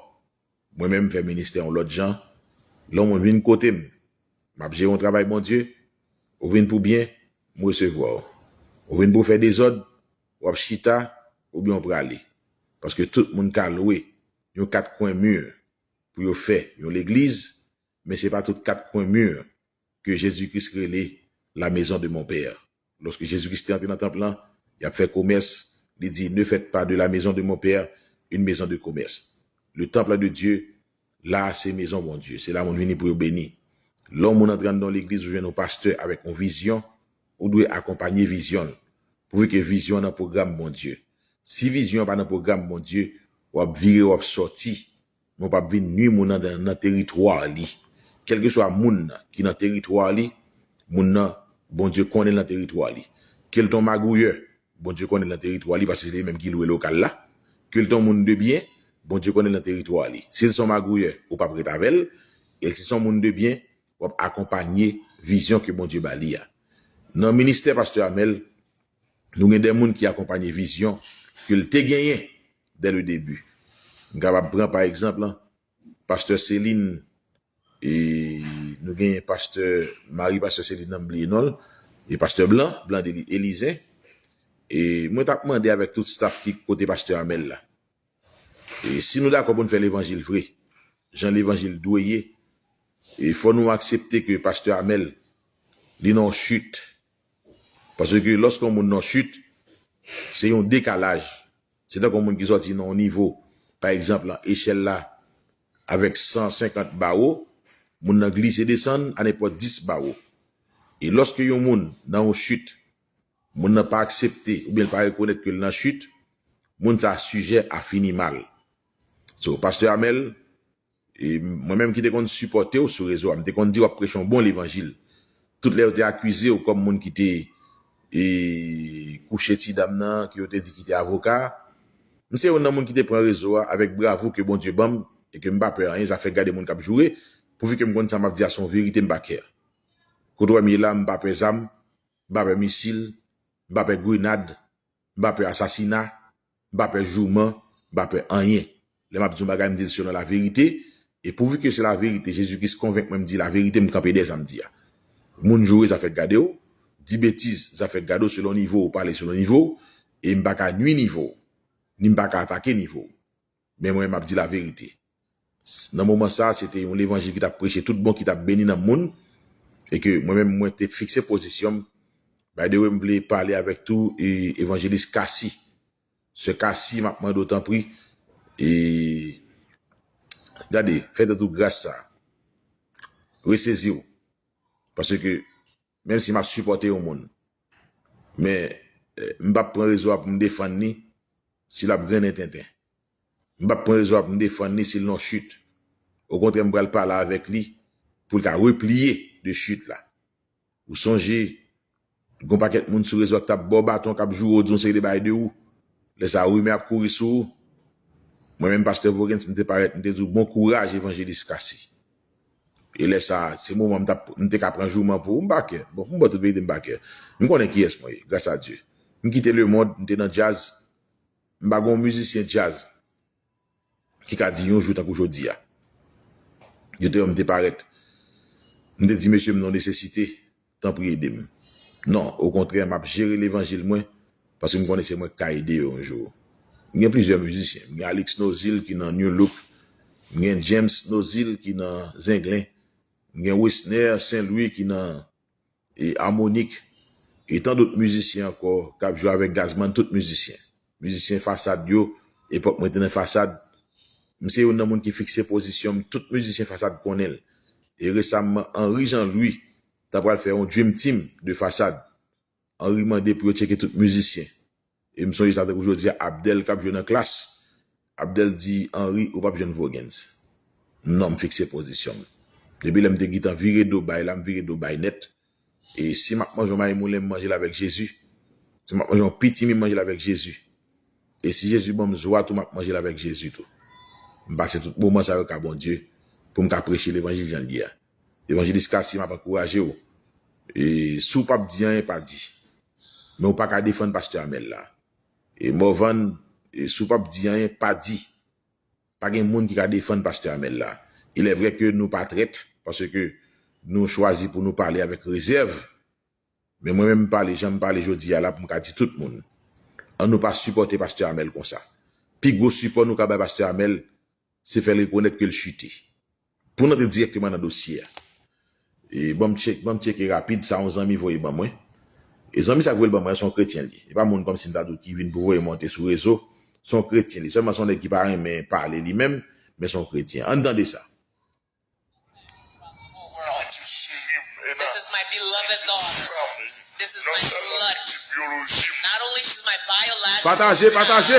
mwen menm m fè ministè yon lòt jan. Lè yon moun vin kote m, m ap jere yon travay Bondye, ou vin pou byen, m resevwa w. Ou vin pou fè dezòd, w ap chita, oubyen w prale. Paske tout moun ka lwe yon kat kwen mi pou yo fè yon legliz, men se pa tout kat kwen mi ke Jezi Kris rele la maison de mon Père. Lòske Jezi Kris te antre nan tanp lan, y ap fè komès, li di, ne faites pas de la maison de mon Père une maison de commerce. Le temple de Dieu, la, se mezon Bondye. Se la moun vini pou yo beni. Lè yon moun antre anndan yon legliz, ou jwenn yon pastè avèk yon vizyon, ou dwe akonpanye vizyon l. Pouvi ke vizyon an nan pwogram Bondye. Si vizyon an pa nan pwogram Bondye, w ap vire, w ap sòti. Men w p ap vin nwi moun nan, nan, nan teritwa li. Kèlkeswa moun nan ki nan teritwa li, moun nan, Bondye konnen l nan teritwa li. Ke l t on magouyè, Bondye konnen l nan teritwa li, paske se li menm ki lwe lokal la. Ke l t on moun de byen, Bondye konnen l nan teritwa li. Si l se on magouyè, ou p ap ret avè l. E si se on moun de byen, w ap akonpanye vizyon ke Bondye ba li a. Nan ministè pastè Amèl, nou gen de moun ki akonpanye vizyon ke l te genyen dès le début. M kapab pran, pa egzanp, pastè Celine, e nou gen pastè, mari pastè Celine nan, m bliye non l, e pastè Blan, Blan Deli-, Elizen. E mwen t ap mande avèk tout staff ki kote pastè Amèl la. E si nou dakò pou n fè levanjil vre, jan levanjil dwe ye. E fò nou aksepte ke pastè Amèl, li nan yon chit. Paske lòske yon moun nan yon chit, se yon dekalaj. Se tankou yon moun ki sòti nan yon nivo, pa egzanp, nan echèl la, avèk san senkant bawo, moun nan glise desann a nenpòt dis bawo. E lòske yon moun nan yon chit, moun nan pa aksepte oubyen l pa rekonèt ke l nan chit, moun sa a sijè a fini mal. So, pastè Amèl, e mwen menm ki te konn sipòte w sou rezo a, m te konn di w ap preche yon bon levanjil. Tout lè yo te akize w kòm moun ki te e, kouche ti dam nan, ke yo te di ki te avoka, m se youn nan moun ki te pran rezo a avèk bravou ke Bondye ban m, e ke m pa pè anyen, zafè gade moun k ap joure, pouvi ke m konn sa m ap di a se yon verite, m pa kè. Kote w wè m ye la, m pa pè zam, m pa pè misil, m pa pè grenad, m pa pè asasina, m pa pè jouman, m pa pè anyen. Lè m ap di yon bagay, m di l selon laverite, e pouvi ke se laverite, Jezi Kris konvenk mwen m di laverite, m kanpe dèyè sa m di a. Moun joure, zafè gade w, di betiz, zafè gade w, selon nivo w, pale selon nivo w, e m pa ka nwi nivo w, ni m pa ka atake nivo w. Men mwen, m ap di laverite. Nan moman sa a, se te yon levanjil ki t ap preche tout bon, ki t ap beni nanm moun, e ke mwen menm, mwen te fikse pozisyon m. By the way, m vle pale avèk tou, e, evanjelis Kasi. Sè Kasi, m ap mande w tanpri, e, gade, fè tèt ou gras sa. Resezi w. Paske, menm si m ap sipòte yon moun, men, eh, m p ap pran rezo a pou m defann li si l ap grennen tenten. M p ap pran rezo a pou m defann li si l nan chit. Okontrè, m pral pale avèk li pou l ka repliye de chit la. Ou sonje, gon pakèt moun sou rezo a k t ap ba w baton, k ap joure w, di yon seri de bagay de ou. Lè sa a, rimè ap kouri sou ou. Mwen menm, pastè Voguens, m te parèt, m te di w, bon kouraj, evanjelis Kasi. E lè sa a, se moman m t ap, m te ka pran jouman pou ou, m pa kè. Bon, pou m ba w tout verite, m pa kè. M konnen kiyès mwen ye, gras a Dye. M kite lemonn, m te nan djaz, m pa gon mizisyen djaz ki ka di yon jou tankou jodi a. Yo te wè m te parèt. M te di, mesye, m nan nesesite, tanpri ede m. Non, okontrè, m ap jere levanjil mwen, paske m konnen se mwen k ka ede yo yon jou. M gen plizyè mizisyen. M gen Alix Nozil ki nan New Look. M gen James Nozil ki nan Zenglen. M gen Wesner Saint Louis ki nan e Harmonik, e tan dòt mizisyen ankò k ap jwe avèk Gazman, tout mizisyen. Mizisyen Fasad yo, epòk mwen te nan Fasad, m se youn nan moun ki fikse pozisyon m, tout mizisyen Fasad konnen l. E resamman, Henry Jean Louis ta pral fè yon Dream Team de Fasad. Henry mande pou yo tcheke tout mizisyen. E m sonje sa tankou jodi a, Abdel k ap jwe nan Klass. Abdel di Henry, ou p ap jwenn Voguens. Non, m fikse pozisyon m. Depi lè m te gentan vire do bay la, m vire do bay nèt. E si m ap manje yon mayi moulen, m manje l avèk Jezi. Si m ap manje yon pitimi, m manje l avèk Jezi. E si Jezi ban m zwa tou, m ap manje l avèk Jezi tou. M pase tout moman sa yo ka Bondye pou m ka preche levanjil jan l ye a. Evanjelis Kasi, m ap ankouraje w. E si w p ap di anyen, pa di. Men w pa ka defann pastè Amèl la. E Morvan, e si w p ap di anyen, pa di. Pa gen moun ki ka defann pastè Amèl la. Il est vrai que nou pa trèt, paske nou chwazi pou nou pale avèk rezèv. Men mwen menm m pale, jan m pale jodi a la, pou m ka di tout moun, ann nou pa sipòte pastè Amèl konsa. Pi gwo sipò nou ka bay pastè Amèl, se fè l rekonèt ke l chite. Pou n antre dirèkteman nan dosye a. E ban m tchek, ban m tcheke rapid sa yon zanmi voye ban mwen. E zanmi sa k voye l ban mwen, se yon kretyen li. E pa moun kòmsi m ta di w ki vin pou voye monte sou rezo. Se yon kretyen li. Sèlman se yon nèg ki pa renmen pale li menm, men se yon kretyen. Ann tande sa. This is my beloved daughter. This is my blood. Not only she's my biological Pataje, pataje.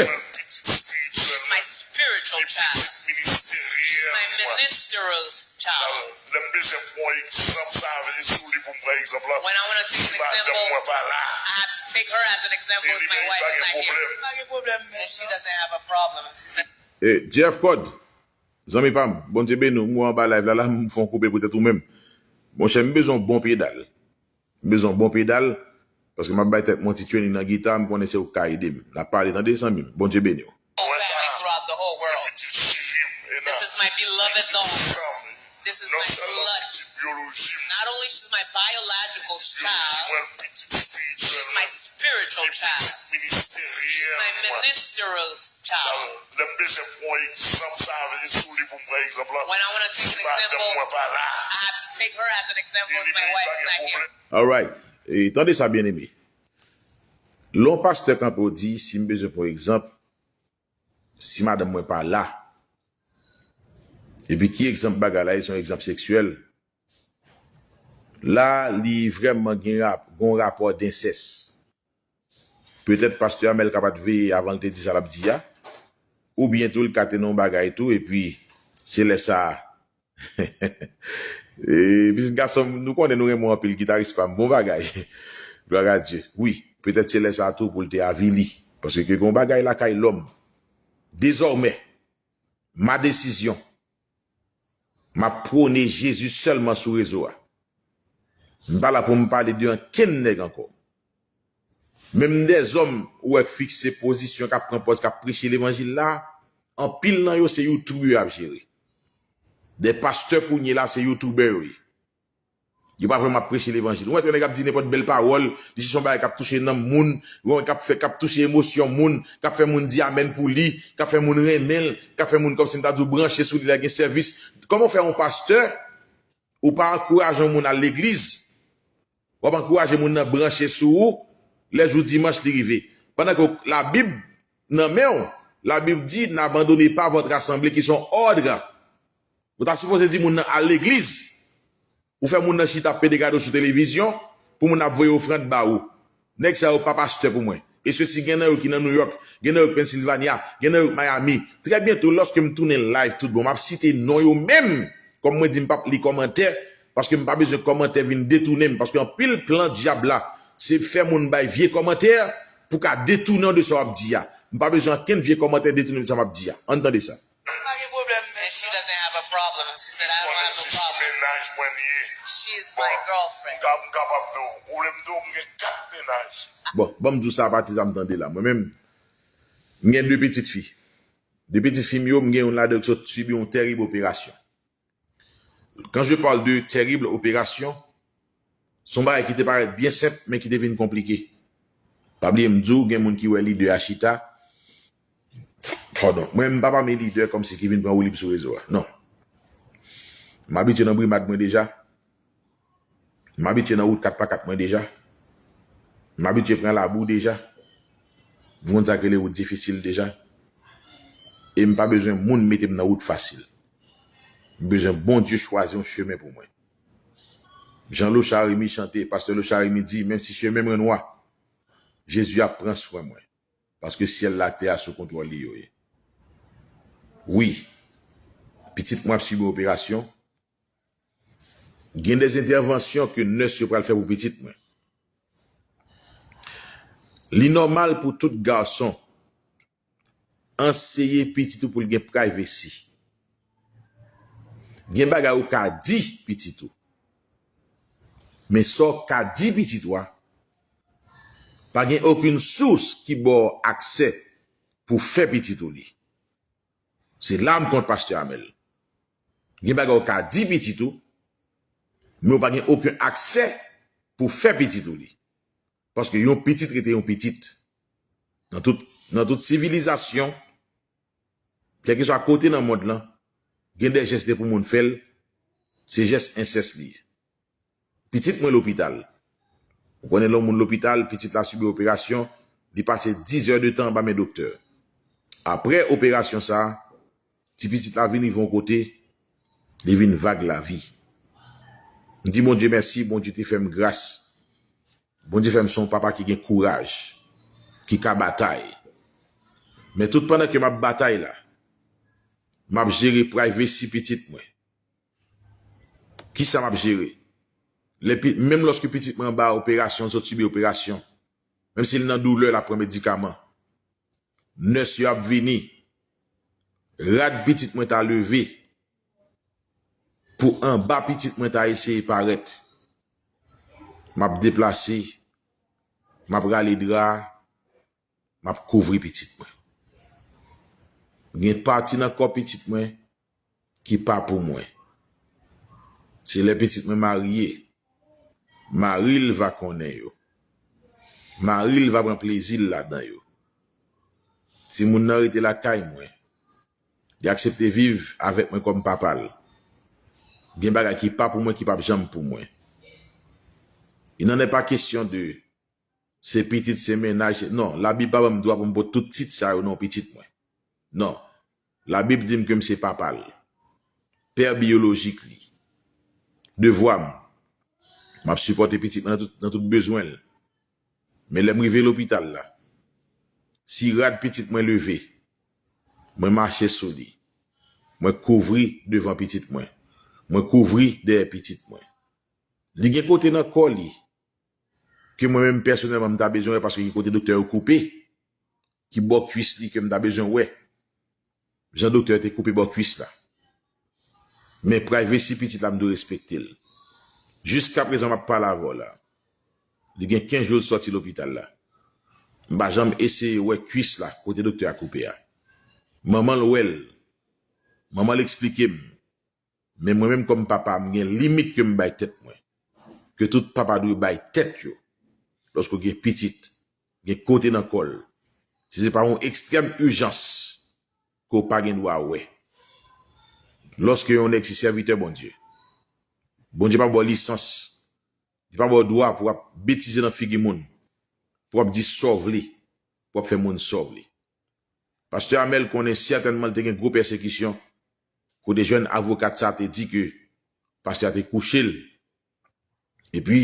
She's my spiritual child. She's my ministerial child. Lè m bezwen pran egzanp sa avè sou li pou m pran egzanp la, When I want to take an example, I have to take her as an example if my wife is not here. And she doesn't have a problem. She said, E, Jeff Code, zanmi pa m, Bondye beni w, m wè w anba live la, la, m fè yon koupe poutèt ou menm. Monchè, m bezwen yon bon pedal. M bezwen yon bon pedal, paske m ap bay tèt mwen ti training nan gita, m konnen se ou k ka ede m. N ap pale, tande, zanmi m. Bondye beni w. Family throughout the whole world. This is my beloved daughter. This is my blood. Byoloji m. Not only she's my biological child, she's my spiritual child. She's my ministerial child. Lè m bezwen pran yon egzanp, sa se sou li pou m pran egzanp lan. When I want to take an example, I have to take her as an example if my wife is not here. Alright. E, tande sa, byeneme. Lè yon pastè kanpe w di, si m bezwen pran egzanp, si madanm mwen pa la, epi ki egzanp bagay la ye, se yon egzanp seksyèl. La, li vrèman gen rap-, gon rapò densès. Petèt pastè Amèl ka pa t veye avan l te di sa l ap di a, oubyen tou l ka te nan yon bagay tou, epi se lè sa a. E, pitit gason m, nou konnen nou renmen w anpil, gitaris pa m. Bon bagay. Glwa a Dye. Wi, petèt se lè sa a tou pou l te avili. Paske ke gon bagay lakay lòm. Dezòmè, ma desizyon. M ap pwone Jezi sèlman sou rezo a. M pa la pou m pale de ankenn nèg ankò. Menm dèzòm ou wè k fikse pozisyon, k ap pran pòz, k ap preche levanjil la, anpil nan yo se YouTube yo y ap jere. De pastè kounye la se YouTuber yo ye. Yo pa vrèman ap preche levanjil. Ou mèt wè nèg ap di nenpòt bèl pawòl, li se yon bagay k ap touche nanm moun, yon k ap fè, k ap touche emosyon moun, k ap fè moun di amèn pou li, k ap fè moun renmen l, k ap fè moun kòmsi m ta di w branche sou li lè gen sèvis. Kòman w fè yon pastè, ou pa ankouraje yon moun al legliz, w ap ankouraje moun nan branche sou ou lè jou dimanch li rive. Pandan ke Labib nan men w, Labib di, n'abandonnez pas votre assemblée, ki se yon òd. Ou ta sipoze di moun nan al legliz. Ou fè moun nan chita ap pede gade w sou televizyon pou moun ap voye ofrann ba ou. Nèg sa yo pa pastè pou mwen. E sesi gen nan yo ki nan New York, gen nan yo k Pennsylvania, gen nan yo k Miami. Trè byento, lòske m tounen live tout bon, m ap site non yo menm. Kòm mwen di m p ap li kòmantè, paske m pa bezwen kòmantè vin detounen m, paske anpil plan dyab la, se fè moun bay vye kòmantè pou ka detounen w de sa w ap di a. M pa bezwen ankenn vye kòmantè detounen m de sa m ap di a. Ann tande sa. Pa gen pwoblèm, and she doesn't have a problem. She said, "I don't have a problem." Mennaj mwen li ye. She is my girlfriend. Bon, m ka-, m kapab di w, ou vle m di w, m gen kat mennaj. Bon, ban m di w sa apati sa m tande la. Mwen menm, m gen de pitit fi. De pitit fi m yo, m gen youn ladan yo ki sot sibi yon tèrib operasyon. Quand je parle de terrible opération, se yon bagay ki te parèt byen senp, men ki te vin konplike. Pa bliye m di w, gen moun ki wè lidè a chita. Padon. Mwen, m pa pami lidè kòmsi ki vin pran woulib sou rezo a. Non. M abitye nan brimad mwen deja. M abitye nan wout kat pa kat mwen deja. M abitye pran labou deja. M konn sa k rele wout difisil deja. E m pa bezwen moun mete m nan wout fasil. M bezwen Bondye chwazi yon chemen pou mwen. Jan Lochard Remy chante, pastè Lochard Remy di, menm si chemen mwen nwa, Jezi ap pran swen mwen. Paske syèl la, tè a sou kontwòl li yo ye. Wi, pitit mwen ap sibi operasyon. Gen de entèvansyon ke nès yo pral fè pou pitit mwen. Li nòmal pou tout gason anseye pitit ou pou l gen privacy. Gen bagay ou ka di pitit ou. Men sa w ka di pitit ou a, pa gen okenn sous ki ba w aksè pou fè pitit ou li. Se la m kont pastè Amèl. Gen bagay ou ka di pitit ou, men ou pa gen okenn aksè pou fè pitit ou li. Paske yon pitit rete yon pitit. Nan tout, nan tout sivilizasyon, kèlkeswa kote nan mond lan, gen de jès de pou moun fè l, se jès ensès li ye. Pitit mwen lopital. Ou konnen lè yon moun lopital, pitit la sibi operasyon, li pase diz è de tan anba men doktè. Apre operasyon sa a, ti pitit la vin rive yon kote, li vin vag lavi. M di Bondye mèsi, Bondye te fè m gras. Bondye fè m se yon papa ki gen kouraj, ki ka batay. Men tout pandan ke m ap batay la, m ap jere privacy pitit mwen. Kisa m ap jere? Lè pi-, menm lòske pitit mwen anba operasyon, l sot sibi operasyon, menm si l nan doulè, l ap pran medikaman. Nès yo ap vini. Rad pitit mwen ta leve pou anba pitit mwen ta eseye parèt. M ap deplase, m ap rale dra a, m ap kouvri pitit mwen. Gen pati nan kò pitit mwen ki pa pou mwen. Se lè pitit mwen marye, mari l va konnen yo. Mari l va pran plezi l ladan yo. Timoun nan rete lakay mwen. Li aksepte viv avèk mwen kòm papa l. Gen bagay ki pa pou mwen, ki p ap janm pou mwen. Il n'en est pas question de se pitit, se mennaj. Non, Labib pa ban m dwa pou m pot tout tit sa yo non pitit mwen. Non. Labib di m ke m se papa l. Pè biyolojik li. Devwa m, m ap sipòte pitit mwen nan tout, nan tout bezwen l. Men lè m rive lopital la, si rad pitit mwen leve, mwen mache sou li. Mwen kouvri devan pitit mwen. Mwen kouvri dèyè pitit mwen. Li gen kote nan kò li ke mwen menm pèsonèlman m ta bezwen wè paske gen kote doktè yo koupe, ki bò kwis li ke m ta bezwen wè. Jan doktè te koupe bò kwis la. Men privacy pitit la m dwe respekte l. Jiskaprezan m ap pale avè w la. Li gen kenz jou l sòti lopital la. M pa janm eseye wè kwis la kote doktè a koupe a. Manman l wè l. Manman l eksplike m. Men mwen menm kòm papa, m gen limit ke m bay tèt mwen. Ke tout papa dwe bay tèt yo. Lòske w gen pitit, gen kote nan kò l. Si se pa yon ekstrèm ijans ke w pa gen dwa wè. Lòske yon nèg se sèvitè Bondye, Bondye pa ba w lisans, li pa ba w dwa pou w ap betize nan figi moun, pou w ap di sa w vle, pou w ap fè moun sa w vle. Pastè Amèl konnen sètènman li te gen gwo pèsekisyon, kote jèn avokat sa te di ke pastè a te kouche l. Epi,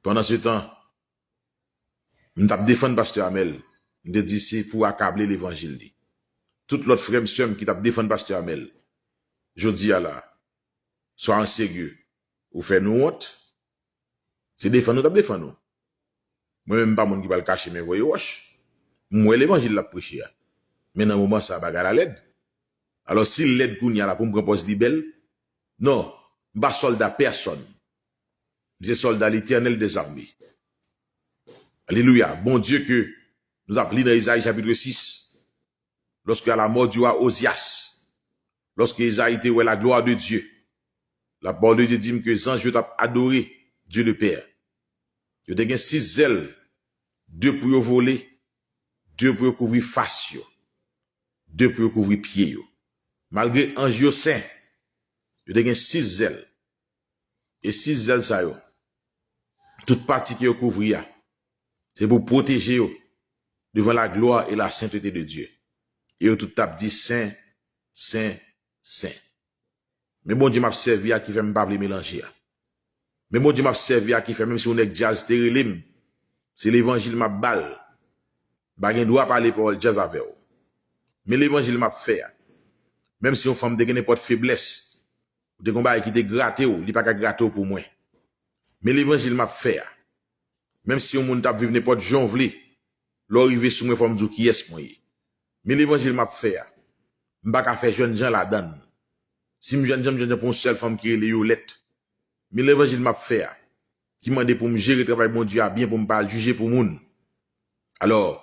pandan se tan, m t ap defann pastè Amèl, m te di se pou akable levanjil li. Tout lòt frè m, sè m ki t ap defann pastè Amèl, jodi a la, swa an serye, ou fè nou wont, se defann nou t ap defann ou. Mwen menm m pa moun ki pral kache men voye wòch. M wè levanjil l ap preche a. Men nan moman sa a bagay la lèd. Alò si l lèd kounye a la pou m pran pòz li bèl? Non, m pa sòlda pèsòn. M se sòlda Letènèl dèzame. Alelouya. Bondye ke nou t ap li nan Ezayi chapit sis. Lorsque à la mort du roi Ozias, lorsque Ezayi te wè la gloire de Dieu, la parole de Dieu di m ke zanj yo t ap adore Dieu le Père. Yo te gen sis zèl, de pou yo vole, de pou yo kouvri fas yo, de pou yo kouvri pye yo. Malgre anj yo sen, yo te gen sis zèl. E sis zèl sa yo, tout pati ke yo kouvri a, se pou pwoteje yo devan la gloire et la sainteté de Dieu. E yo tout t ap di, sen, sen, sen. Men Bondye m ap sèvi a ki fè m pa vle melanje a. Men Bondye m ap sèvi a ki fè, menm si yon nèg djaz te rele m, se levanjil m ap ba l. M pa gen dwa pale pawòl djaz avè w. Men levanjil m ap fè a. Menm si yon fanm te gen nenpòt feblès, ou te gen yon bagay ki te grate w, li pa ka grate w pou mwen. Men levanjil m ap fè a. Menm si yon moun t ap viv nenpòt jan w vle, lè w rive sou mwen, fò m di w kiyès mwen ye. Men levanjil m ap fè a. M pa ka fè jènjan ladan l. Si m jènjan, m jènjan pou yon sèl fanm ki rele Yolèt. Men levanjil m ap fè a, ki mande pou m jere travay Bondye a byen, pou m pa al jije pou moun. Alò,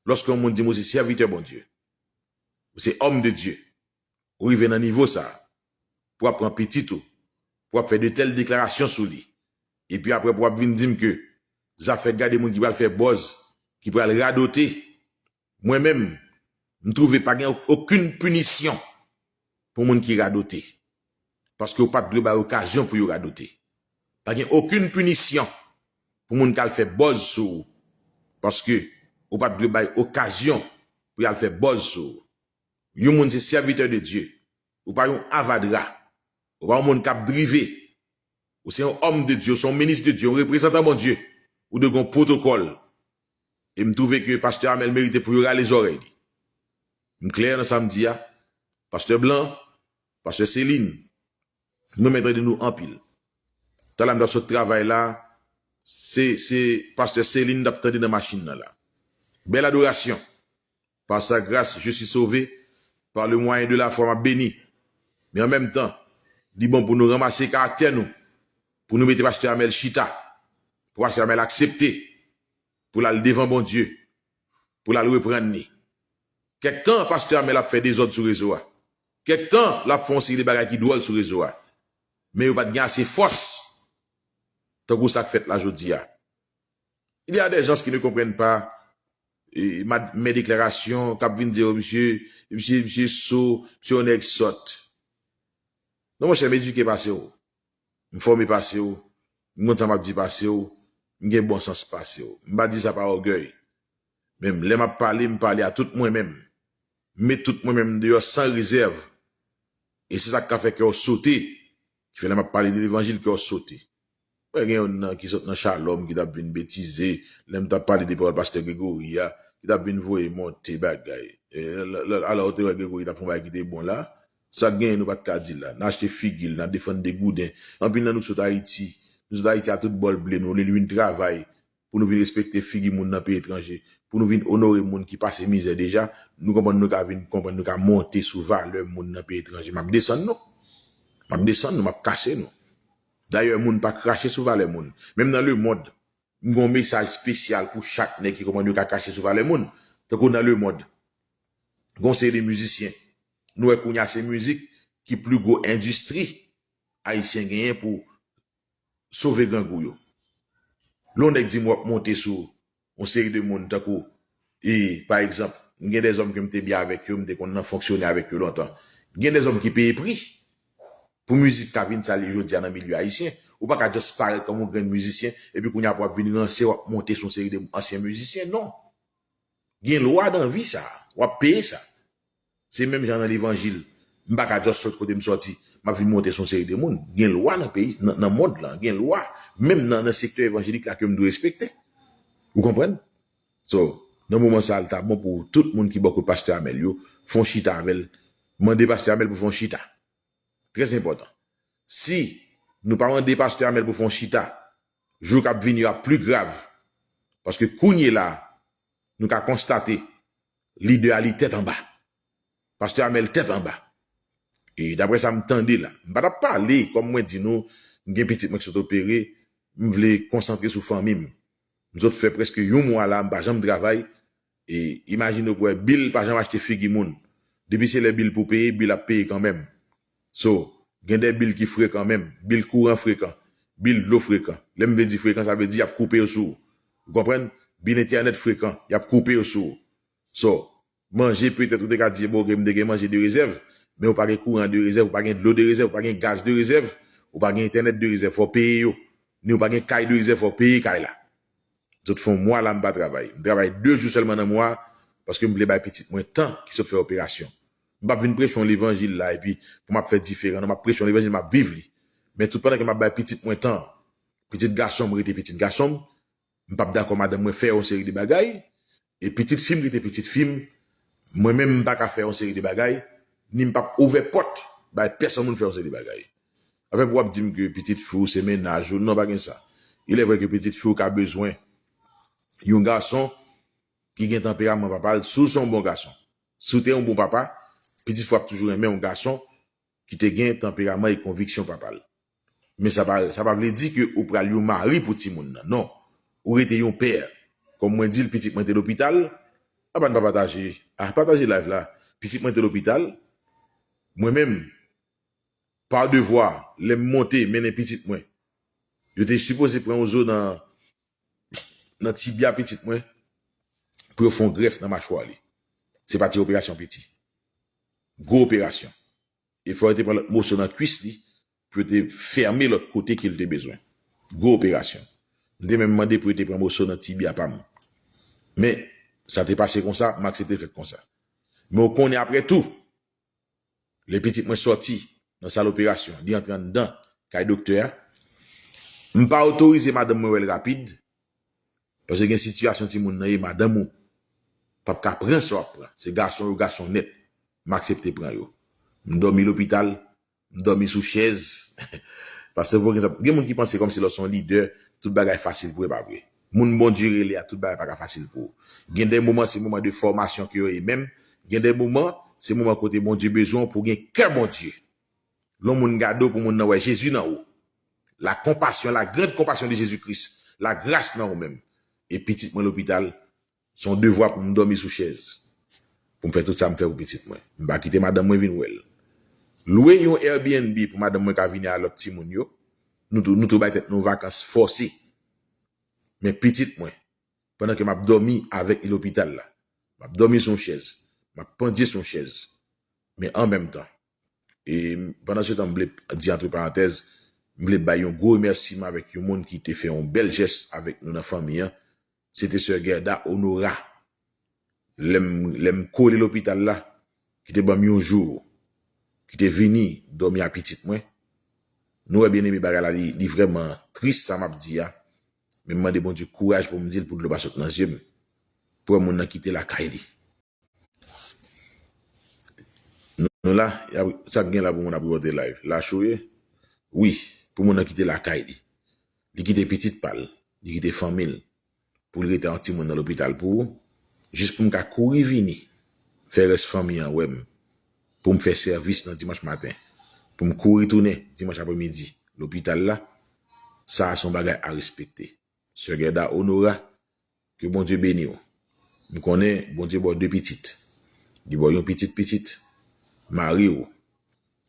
lòske yon moun di m ou se sèvitè Bondye, ou se homme de Dieu, ou rive nan nivo sa a, pou w ap pran pitit ou, pou w ap fè de tèl deklarasyon sou li, epi apre pou w ap vin di m ke zafè gade moun ki pral fè buzz, ki pral radote, mwen menm, m twouve pa gen okenn pinisyon pou moun ki radote. Paske ou pa t dwe bay okazyon pou yo radote. Pa gen okenn pinisyon pou moun k al fè buzz sou ou. Paske ou pa t dwe bay okazyon pou y al fè buzz sou ou. Yon moun se sèvitè de Dye. Ou pa yon avadra. Ou pa yon moun k ap drive. Ou se yon homme de Dieu, ou se yon minis de Dye, yon reprezantan Bondye. Ou dwe gen yon pwotokòl. E m twouve ke pastè Amèl merite pou yo rale zòrèy li. M klè nan sa m di a. Pastè Blan, pastè Selin, m renmen tande nou anpil. Talè m t ap sot travay la, se, se pastè Selin m t ap tande nan machin nan la. Bèl adorasyon. Par sa grâce, je suis sauvé. Par le moyen de la foi, m ap beni. Men an menm tan, li bon pou nou ranmase karaktè nou, pou nou mete pastè Amèl chita, pou pastè Amèl aksepte pou l al devan Bondye, pou l al reprann li. Kèk tan, pastè Amèl ap fè dezòd sou rezo a. Kèk tan, l ap fè yon seri de bagay ki dwòl sou rezo a. Men yo pa t gen ase fòs tankou sa k fèt la jodi a. Il y a des gens qui ne comprennent pas, e, ma, mes déclarations, k ap vin di, oh, misye, misye, misye so, misye yon nèg sòt. Non, monchè, m edike pase w. M fòme pase w. M konn sa m ap di pase w. M gen bon sans pase w. M pa di sa pa ògèy. Men lè m ap pale, m pale a tout mwen menm. M met tout mwen menm deyò san rezèv. E se sa k ka fè kè w sote. Ki fè lè m ap pale de levanjil, kè w sote. Wè, gen youn nan ki sot nan Shalom, ki t ap vin betize, lè m t ap pale de pawòl pastè Gregory a, ki t ap vin voye monte bagay. E, lè, lè, alò, ou te wè Gregory t ap fè yon bagay ki te bon la. Sa k genyen nou pa t ka di la. N a achte figi l, n a defann degouden. Anpil nan nou k sot Ayiti. Nou sot Ayiti a tout bòl ble nou, olye nou vin travay pou nou vin respekte figi moun nan peyi etranje, pou nou vin onore moun ki pase mizè deja, nou konprann nou ka vin konprann nou ka monte sou valè moun nan peyi etranje. M ap desann nou. M ap desann nou, m ap kase nou. Dayè, moun pa krache sou valè moun. Menm nan lemonn, m gen yon mesaj espesyal pou chak nèg ki konprann yo ka krache sou valè moun. Tankou nan lemonn, gen yon seri de mizisyen. Nou wè kounye a se mizik ki pli gwo endistri ayisyen genyen pou sove grangou yo. Lè yon nèg di m w ap monte sou yon seri de moun tankou, e, pa egzanp, m gen dèzòm ke m te byen avèk yo, m te konn nan fonksyone avèk yo lontan. Gen dèzòm ki peye pri pou mizik ka vin sa l ye jodi a nan milye ayisyen. Ou pa ka just parèt kòm yon grenn mizisyen, epi kounye a pou w ap vin ranse, w ap monte sou yon seri de ansyen mizisyen. Non. Gen lwa nan vi sa. W ap peye sa. Se menm jan nan levanjil. M pa ka just sot kote m sòti, m ap vin monte sou yon seri de moun. Gen lwa nan peyi, nan, nan mond lan, gen lwa. Menm nan, nan sektè evanjelik la ke m dwe respekte. Ou konprann? So, nan moman sa a, l ta bon pou tout moun ki bò kot pastè Amèl yo, fè yon chita avè l. Mande pastè Amèl pou fè yon chita. Trè enpòtan. Si nou pa mande pastè Amèl pou fè yon chita, jou k ap vini yo ap pli grav. Paske kounye la, nou ka konstate, lidè a li tèt anba. Pastè Amèl tèt anba. E daprè sa m tande la, m pa t ap pale, kòm mwen di nou, m gen pitit mwen ki sot opere, m vle konsantre sou fanmi m. M sot fè prèske yon mwa la, m pa janm travay. E imajine w pou wè, Bill pa janm achte figi moun. Depi se lè Bill pou peye, Bill ap peye kanmenm. So, gen de Bill ki frekan menm. Bill kouran frekan. Bill dlo frekan. Lè m vle di frekan, sa vle di y ap koupe yo sou ou. Ou konprann? Bill entènèt frekan. Y ap koupe yo sou ou. So, manje, petèt ou te ka di, bon, ok, m te gen manje de rezèv, men ou pa gen kouran de rezèv, ou pa gen dlo de rezèv, ou pa gen gaz de rezèv, ou pa gen entènèt de rezèv, fò w peye yo. Ni ou pa gen kay de rezèv, fò w peye kay la. Sot fè yon mwa la, m pa travay. M travay de jou sèlman nan mwa a, paske m vle bay pitit mwen tan ki sot fè operasyon. M p ap vin preche yon levanjil la, epi pou m ap fè diferan. Non, m ap preche yon levanjil, m ap viv li. Men tout pandan ke m ap bay pitit mwen tan, pitit gason m rete pitit gason m, m p ap dakò madanm mwen fè yon seri de bagay, e pitit fi m rete pitit fi m, mwen menm m pa ka fè yon seri de bagay, ni m p ap ouvè pòt bay pèsonn moun fè yon seri de bagay. Afè pou w ap di m ke pitit fi w se mennaj ou, non, pa gen sa. Il est vrai ke pitit fi w ka bezwen yon gason ki gen tanperaman papa l, si w se yon bon gason. Si w te yon bon papa, pitit fi w ap toujou renmen yon gason ki te gen tanperaman e konviksyon papa l. Men sa pa, sa pa vle di ke ou pral yon mari pou timoun nan. Non. Ou rete yon pè. Kòm mwen di l, pitit mwen te lopital. Apa n pa pataje? Ah, pataje live la. Pitit mwen te lopital. Mwen menm, pa devwa, lè m monte, mennen pitit mwen, yo te sipoze pran yon zo nan, nan tibya pitit mwen pou yo fè yon grèf nan machwa li. Se pa ti operasyon piti. Gwo operasyon. E fò yo te pran lòt moso nan kwis li pou yo te fèmen lòt kote ke l te bezwen. Gwo operasyon. M te menm mande pou yo te pran moso nan tibya pa m. Men, sa te pase konsa, m aksepte l fèt konsa. Men w konnen apre tou, lè pitit mwen sòti nan sal operasyon, li antre anndan kay doktè a, m pa otorize madanm mwen wè l rapid, paske gen sitiyasyon timoun nan ye, madanm ou p ap ka pran sa w ap pran. Se gason yo, gason nèt. M aksepte pran yo. M dòmi lopital, m dòmi sou chèz. Paske gen moun ki panse kòmsi lè w se yon lidè, tout bagay fasil pou w, e pa vre. Moun Bondye rele a, tout bagay pa ka fasil pou ou. Gen de moman, se moman de fòmasyon ke yo ye menm. Gen de moman, se moman kote Bondye bezwen w pou w gen kè Bondye. Lè yon moun gade w, pou moun nan wè Jezi nan ou. La compassion, la grande compassion de Jésus-Christ. Lagras nan ou menm. E pitit mwen lopital, se yon devwa pou m dòmi sou chèz. Pou m fè tout sa m fè pou pitit mwen. M pa kite madanm mwen vin wè l. Lwe yon Airbnb pou madanm mwen ka vini a lòt timoun yo. Nou tou, nou tou bay tèt nou vakans fòse. Men pitit mwen, pandan ke m ap dòmi avèk li lopital la, m ap dòmi sou yon chèz, m ap pandye sou yon chèz. Men an menm tan, e pandan se tan, m vle di antre parantèz, m vle bay yon gwo remèsiman avèk yon moun ki te fè yon bèl jès avèk nou nan fanmi an. Se te sè Gerda Honora. Lè m, lè m kole lopital la, ki te ban m yon jou, ki te vini dòmi a pitit mwen. Nou wè, byeneme, bagay la, li, li vrèman tris, sa m ap di a. Men m mande Bondye kouraj pou m di l, pou dlo pa sot nan zye m. Pou wè moun nan kite lakay li. Nou, nou la, y ap, sa k gen la pou moun ap repote live? Lach ou ye? Wi, pou moun nan kite lakay li. Li kite pitit pa l, li kite fanmi l, pou l rete ak yon timoun nan lopital pou ou, jis pou m ka kouri vini, fè rès fanmi an wè m, pou m fè sèvis nan dimanch maten, pou m kouri tounen dimanch apremidi lopital la, sa a se yon bagay a respekte. Sè Gerda Honora, ke Bondye beni w. M konnen Bondye ba w de pitit. Li ba w yon pitit pitit. Mari w,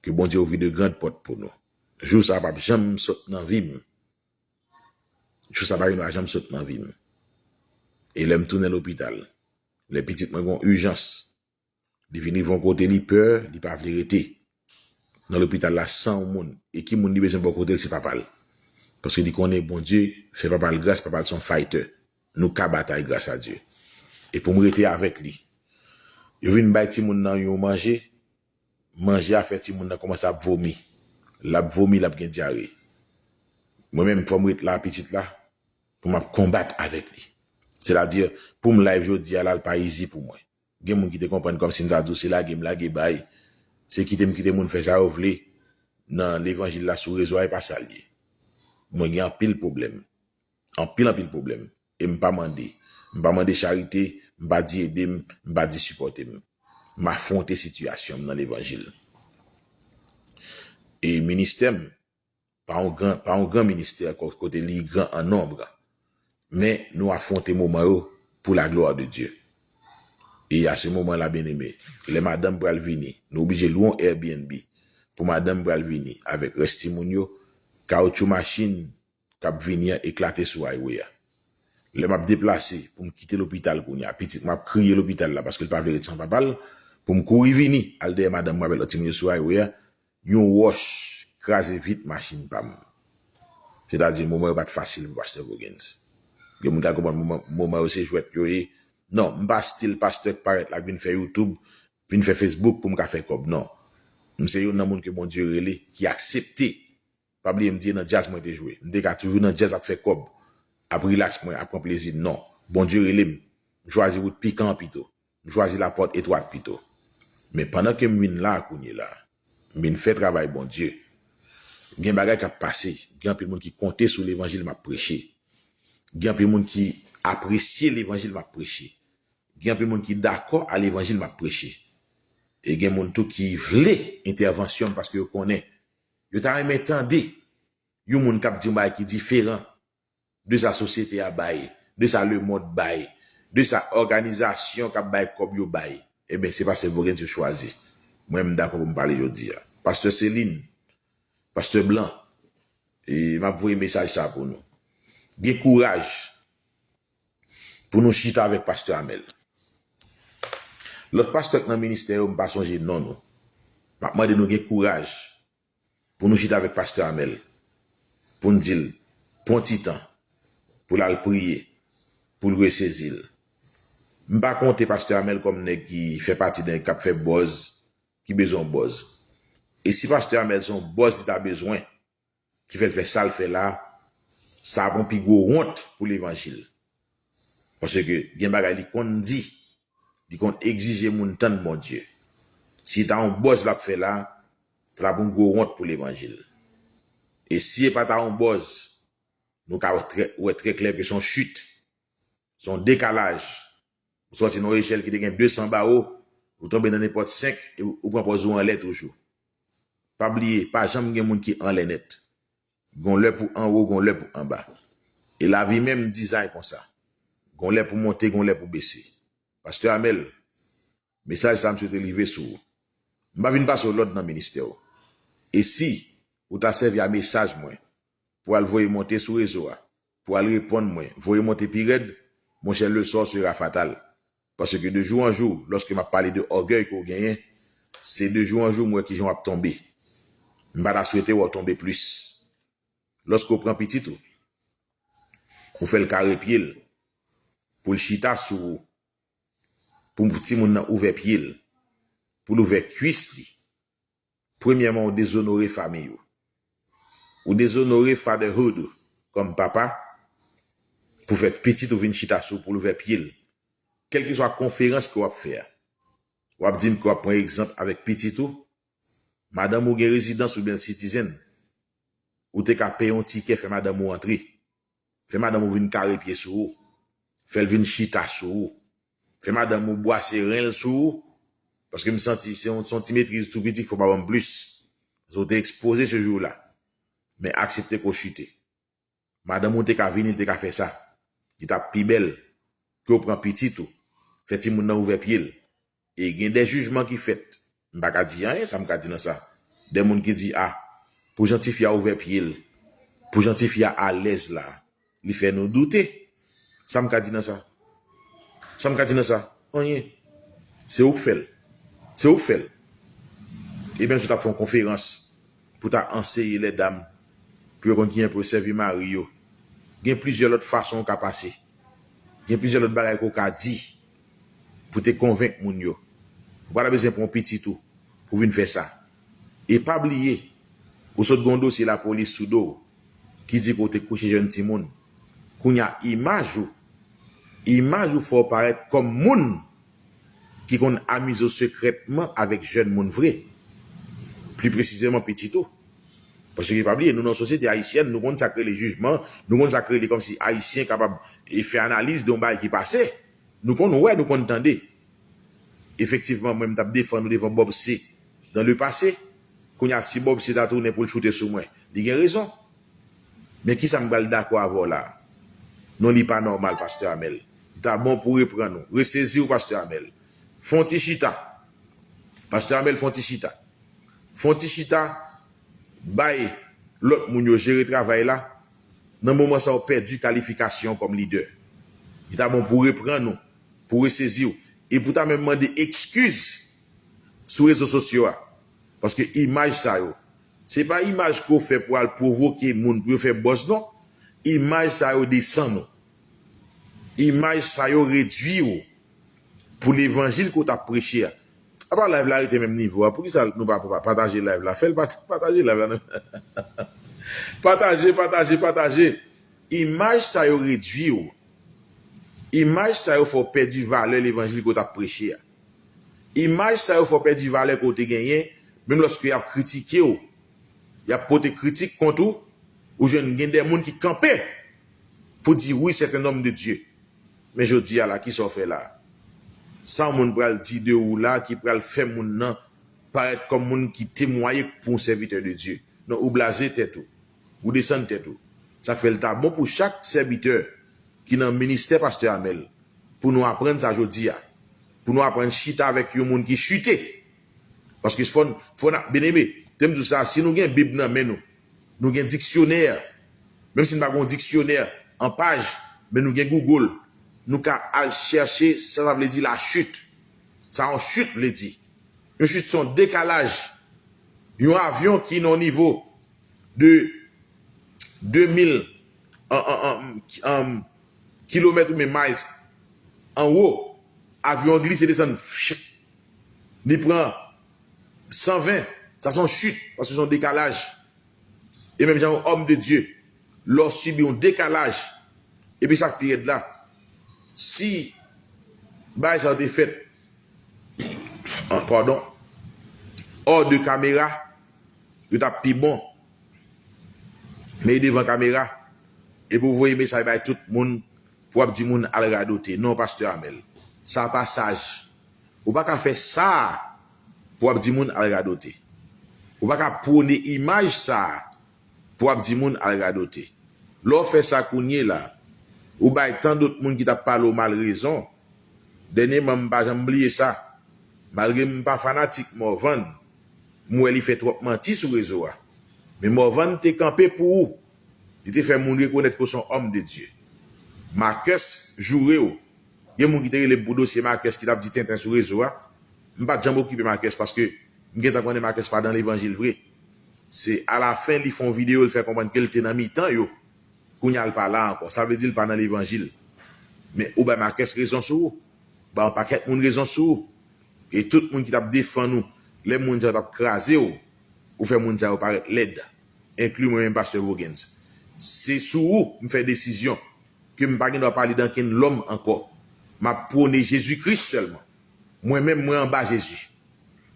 ke Bondye ouvri de grand pòt pou nou. Jou sa a p ap janm sot nan vi m. Jou sa a pa gen dwa janm sot nan vi m. E lè m tounen lopital, lè pitit mwen gen yon ijans, li vin rive yon kote, li pè, li pa vle rete nan lopital la san yon moun. E ki moun li bezwen bò kote l, se papa l. Paske li konnen Bondye fè papa l gras, papa l se yon fighter. Nou ka batay gras a Dye. E pou m rete avèk li. Yo vin bay timoun nan yon manje, manje a fè timoun nan kòmanse ap vomi. L ap vomi, l ap gen dyare. Mwen menm, fò m ret la, pitit la, pou m ap konbat avèk li. Sètadi, pou m live jodi a la, l pa easy pou mwen. Gen moun ki te konprann kòmsi m ta di w se lage m lage bay, se kite m kite moun fè sa yo vle nan levanjil la sou rezo a, e pa sa l ye. Mwen gen anpil pwoblèm. Anpil, anpil pwoblèm. E m pa mande. M pa mande charite, m pa di ede m, m pa di sipòte m. M afwonte sitiyasyon m nan levanjil. E ministè m, pa yon gran, pa yon gran ministè ko-, kote li gran an nonb. Men nou afwonte moman yo pour la gloire de Dieu. E a se moman la, byeneme, lè madanm pral vini, nou oblije lwe yon Airbnb pou madanm pral vini avèk rès timoun yo, kawotchou machin k ap vini an eklate sou highway a. Lè m ap deplase pou m kite lopital kounye a, pitit mwen ap kriye lopital la paske l pa vle ret san papa l, pou m kouri vini, al dèyè madanm mwen avèk lòt timoun yo sou highway a, yon wòch kraze vit machin pa m. Sètadi, moman yo pa t fasil pou pastè Voguens. Gen moun k al konprann moman, moman yo se jwèt yo ye. Non, m pa stil pastè k parèt la, k vin fè YouTube, vin fè Facebook pou m ka fè kòb. Non. M se youn nan moun ke Bondye rele, ki aksepte. Pa bliye, m di e nan djaz mwen te jwe. M te ka toujou nan djaz ap fè kòb, ap rilaks mwen, ap pran plezi m. Non. Bondye rele m. M chwazi wout pikan an pito. M chwazi lapòt etwat pito. Men pandan ke m vin la kounye la, m vin fè travay Bondye, gen bagay k ap pase. Gen anpil moun ki konte sou levanjil m ap preche. Gen anpil moun ki apresye levanjil m ap preche. Gen anpil moun ki dakò a levanjil m ap preche. E gen moun tou ki vle entèvansyon m paske yo konnen. Yo ta renmen tande yon moun k ap di yon bagay ki diferan de sa sosyete a bay, de sa lemonn bay, de sa òganizasyon k ap bay kòb yo bay. Ebyen, se pastè Voguens yo chwazi. Mwen, m dakò pou m pale jodi a. Pastè Celine, pastè Blanc, e m ap voye mesaj sa pou nou. Gen kouraj pou nou chita avèk pastè Amel. Lòt pastè k nan ministè yo, m pa sonje non nou. M ap mande nou gen kouraj pou nou chita avèk pastè Amel, pou n di l, pran ti tan, pou l al priye, pou l resezi l. M pa konte pastè Amel kòm nèg ki fè pati de nèg k ap fè buzz, ki bezwen yon buzz. E si pastè Amel se yon buzz li ta bezwen, ki fè l fè sa l fè la, sa ap yon pi gwo wont pou levanjil. Paske gen bagay li konn di, li konn egzije moun tann Bondye. Si ta yon buzz l ap fè la, sa ap yon gwo wont pou levanjil. E si e pa ta yon buzz, nou ka wè trè, wè trè klè ke se yon chit, se yon dekalaj. Ou sòti nan yon echèl ki te gen de san bawo, ou tonbe nan nenpòt senk, e ou, ou pran pòz ou anlè toujou. Pa bliye, pa janm gen moun ki anlè nèt. Gon lè pou anwo, gon lè pou anba. E lavi menm dizay konsa. Gon lè pou monte, gon lè pou bese. Pastè Amel, mesaj sa m swete rive sou ou. M pa vin pase w lòd nan ministè w. E si ou ta sèvi a mesaj mwen pou al voye monte sou rezo a, pou al reponn mwen, voye monte pi rèd, monchè, le sort sera fatal. Paske de jou an jou, lòske m ap pale de ògèy ke w genyen, se de jou an jou m wè kijan w ap tonbe. M pa ta swete wè w tonbe plis. Lòske w pran pitit ou, ou fè l kare pye l, pou l chita sou ou, pou timoun nan ouvè pye l, pou l ouvè kwis li, premyèman, ou dezonore fanmi ou. Ou dezonore fatherhood ou kòm papa pou fè pitit ou vin chita sou ou pou l ouvè pye l. Kèlkeswa konferans ke w ap fè a, w ap di m ke w ap pran egzanp avèk pitit ou, madanm ou gen rezidans oubyen l citizen, ou te ka peye yon tikè fè madanm ou antre. Fè madanm ou vin kare pye sou ou. Fè l vin chita sou ou. Fè madanm ou bwase ren l sou ou. Paske m santi se yon, se yon ti metriz tou piti k fè w pa ban m plis. Paske w te ekspoze se jou la. Men aksepte ke w chite. Madanm ou te ka vini, li te ka fè sa. Li t ap pi bèl ke w pran pitit ou, fè timoun nan ouvè pye l. E gen de jijman ki fèt. M pa ka di anyen, sa m ka di nan sa. De moun ki di, a, pou jan tifi a ouvè pye l, pou jan tifi a alèz la, li fè nou doute. Sa m ka di nan sa? Sa m ka di nan sa? Anyen. Se ou k fè l. Se ou k fè l. Ebyen, si w t ap fè yon konferans pou ta anseye lèdam, pou yo konn kijan pou yo sèvi mari yo, gen plizyè lòt fason w ka pase. Gen plizyè lòt bagay ke w ka di pou te konvenk moun yo. Ou pa ta bezwen pran pitit ou pou vin fè sa. E pa bliye, ou sot gen yon dosye lapolis sou do w ki di ke w te kouche jèn timoun. Kounye a, imaj ou, imaj ou fè w parèt kòm moun ki konn amize w sekrètman avèk jèn moun vre. Pli presizeman, pitit ou. Paske pa bliye, nou nan sosyete ayisyèn, nou konn sa k rele jijman, nou konn sa k rele kòmsi Ayisyen kapab e fè analiz de yon bagay ki pase. Nou konn wè, nou konn tande. Efektivman, mwen, m t ap defann ou devan Bob C dans le passé. Kounye a, si Bob C ta tounen pou l choute sou mwen, li gen rezon. Men kisa m pral dakò avè w la a? Non, li pa nòmal, Pastè Amèl. Li ta bon pou reprann ou. Resezi w, Pastè Amèl. Fè yon ti chita. Pastè Amèl, fè yon ti chita. Fè yon ti chita, bay lòt moun yo jere travay la. Nan moman sa a, w pèdi kalifikasyon w kòm lidè. Li ta bon pou reprann ou, pou resezi w, e pou ta menm mande eskiz sou rezo sosyo a. Paske imaj sa yo, se pa imaj ke w fè pou al pwovoke moun pou yo fè buzz, non. Imaj sa yo desann ou. Imaj sa yo redwi w pou levanjil ke w t ap preche a. Apa live la rete menm nivo a? Poukisa nou pa, pa pataje live la? Fè l pat-, pataje live la, non. Pataje, pataje, pataje. Imaj sa yo redwi w. Imaj sa yo fè w pèdi valè levanjil ke w t ap preche a. Imaj sa yo fè w pèdi valè ke w te genyen, menm lòske y ap kritike w, y ap pote kritik kont ou, ou jwenn gen de moun ki kanpe pou di, wi, c'est un homme de Dieu. Men jodi a la, kisa w fè la? Sa yon moun pral di de ou la ki pral fè moun nan parèt kòm moun ki temwaye pou yon sèvitè de Dye? Non, ou blaze tèt ou. Ou desann tèt ou. Sa k fè l ta bon pou chak sèvitè ki nan ministè Pastè Amèl, pou nou aprann sa jodi a. Pou nou aprann chita avèk yon moun ki chite. Paske fò n, fò n ap, byeneme, te m di w sa, si nou gen Bib nan men nou, nou gen diksyonè, menm si n pa gen yon diksyonè an paj, men nou gen Google, nou ka al chèche sa sa vle di la chute. Sa yon chute vle di. Yon chute se yon dekalaj. Yon avyon ki nan yon nivo de de mil, an, an, an, an, kilomèt oubyen miles anwo, avyon an glise desann, li pran san ven, sa se yon chute, paske se yon dekalaj. E menm jan yon homme de Dieu, lè w sibi yon dekalaj, epi sa k pi rèd la, si bagay sa yo te fèt, ah, padon, hors de kamera, yo t ap pi bon. Men devan kamera, epi w voye mesaj bay tout moun, pou w ap di moun al radote. Non, Pastè Amèl. Sa pa saj. Ou pa ka fè sa pou w ap di moun al radote. Ou pa ka pwone imaj sa pou w ap di moun al radote. Lè w fè sa kounye la, ou bay tan dòt moun ki t ap pale w mal rezon. Dènyèman, m pa janm bliye sa. Malgre m pa fanatik Morvan, M wè li fè twòp manti sou rezo a. Men Morvan te kanpe pou ou. Li te fè moun rekonèt ke w se yon òm de Dye. Marcus joure w. Gen moun ki te rele m pou dosye Marcus ki t ap di tenten sou rezo a. M pa t janm okipe Marcus paske m gentan konnen Marcus pa nan levanjil vre. Se alafen li fè yon videyo, li fè konprann ke l te nan mitan yo. Kounye a l pa la ankò. Sa vle di l pa nan levanjil. Men ou bay Marcus rezon sou ou. Bay yon pakèt moun rezon sou ou. E tout moun ki t ap defann ou, lè moun sa yo t ap kraze w, ou fè moun sa yo parèt lèd. Enkli mwen menm pastè Voguens. Se sou ou m fè desizyon ke m pa gen dwa pale dan kenn lòm ankò. M ap pwone Jezi Kris sèlman. Mwen menm, mwen anba Jezi.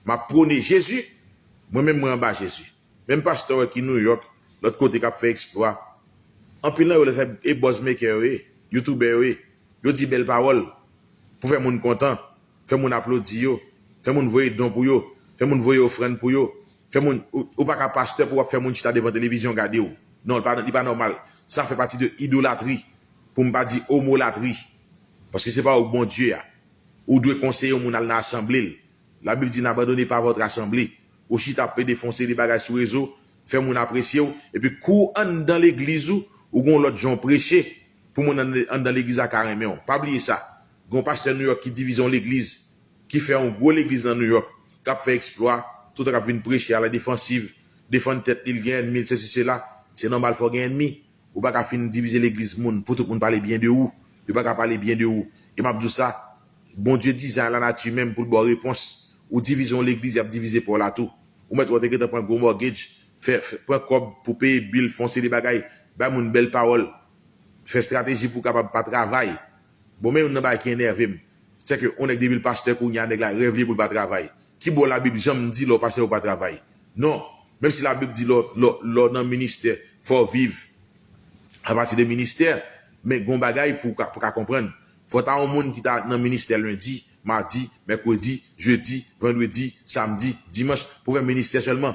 M ap pwone Jezi, mwen menm, mwen anba Jezi. Menm pastè w ki New York, lòt kote k ap fè eksplwa. Anpil nan yo, lè sa e buzz maker yo ye, youtubè yo ye. Yo di bèl pawòl pou fè moun kontan, fè moun aplodi yo, fè moun voye don pou yo, fè moun voye ofrann pou yo, fè moun, ou, ou pa ka pastè pou w ap fè moun chita devan televizyon gade w. Non, li pa, li pa nòmal. Sa fè pati de idolatri, pou m pa di omolatri. Paske se pa ou k Bondye a. Ou dwe konseye yon moun al nan asanble l. Labib di, n'abandonnez pas votre assemblée. Ou chita ap pede fè yon seri de bagay sou rezo, fè moun apresye w, epi kou w anndan legliz ou, ou gen yon lòt jan w preche pou moun ann-, anndan legliz la ka renmen w. Pa bliye sa. Gen yon pastè New York ki divize yon legliz, ki fè yon gwo legliz nan New York, k ap fè eksplwa, toutan k ap vin preche aladefansiv, defann tèt li, l gen ènmi l, sesi, sela. Se nòmal, fò gen ènmi. Ou pa ka fin divize legliz moun pou tout moun pale byen de ou. Yo pa ka pale byen de ou. E m ap di w sa, Bondye dizen a lanati menm pou l ba w repons. Ou divize yon legliz, y ap divize pa w la tou. Ou mèt wè w te gentan pran gwo mortgage, fè, fè, pran kòb pou peye bil, fè yon seri de bagay, bay moun bèl pawòl, fè estrateji pou w kapab pa travay. Bon, men youn nan bagay ki enève m, se ke yon nèg depi l pastè kounye a, nèg la rèv li pou l pa travay. Ki bò Labib janm di lè w pastè ou pa travay? Non. Menm si Labib di lè w, lè w, lè w nan ministè, fò w viv apati de ministè, men gon bagay pou w ka, pou w ka konprann. Fò ta yon moun ki ta nan ministè lendi, madi, mèkredi, jedi, vandredi, samdi, dimanch, pou fè ministè sèlman.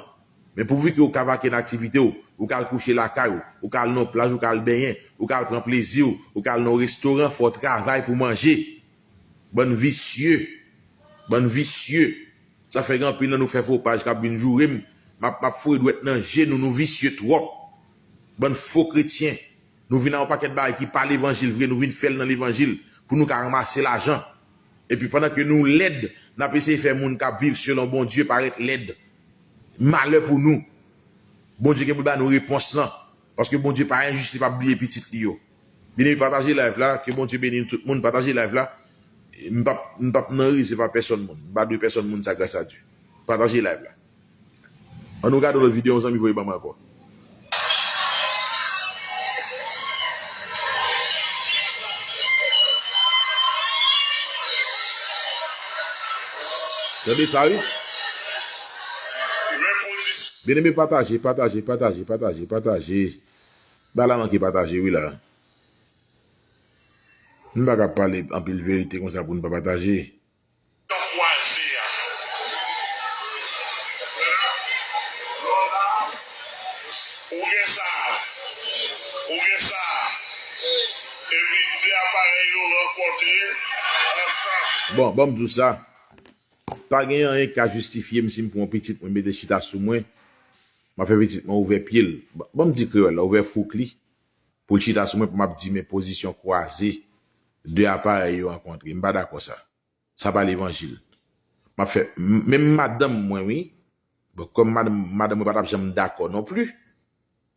Men pouvi ke w ka vake nan aktivite w, ou ka al kouche lakay ou, ou ka al nan plaj, ou ka al benyen, ou ka al pran plezi w, ou ka al nan restoran, fò w travay pou w manje. Bann visye. Bann visye. Sa fè gen anpil nan nou fè fo paj k ap vin joure m. M ap, m ap foure dwèt nan je nou, nou visye twòp. Bann fo kretyen. Nou vin ak yon pakèt bagay ki pa levanjil vre, nou vin fè l nan levanjil pou nou ka ranmase lajan. Epi pandan ke nou lèd, n ap eseye fè moun k ap viv selon Bondye parèt lèd. Malè pou nou. Bondye gen pou l ba nou repons lan. Paske Bondye pa enjis, li p ap bliye pitit li yo. Byeneme, pataje live la, ke Bondye beni nou tout moun, pataje live la. M p ap, m p ap nan rezèv a pèsonn moun. M pa dwe pèsonn moun sa, gras a Dye. Pataje live la. Ann nou gade lòt videyo, yon zanmi voye ban mwen ankò. Tande sa, wi. Byeneme, pataje, pataje, pataje, pataje, pataje. Bagay la manke pataje, wi, la. M pa ka pale anpil verite konsa pou n pa pataje. Nan kwaze a. Ou gen sa. Ou gen sa. Epi de aparèy yo rankontre ansanm. Bon, ban m di w sa. Pa gen anyen ki ka jistifye m si m pran yon pitit mwen mete chita sou mwen. M ap fè pitit mwen ouvè pye l. Ban, ban m di kreyòl la, ouvè fouk li. Pou l chita sou mwen, pou m ap di men pozisyon kwaze de aparèy yo rankontre. M pa dakò sa. Sa pa levanjil. M ap fè, m-, menm madanm mwen, wi. Bon, kòm madanm, madanm mwen pa t ap janm dakò non pli.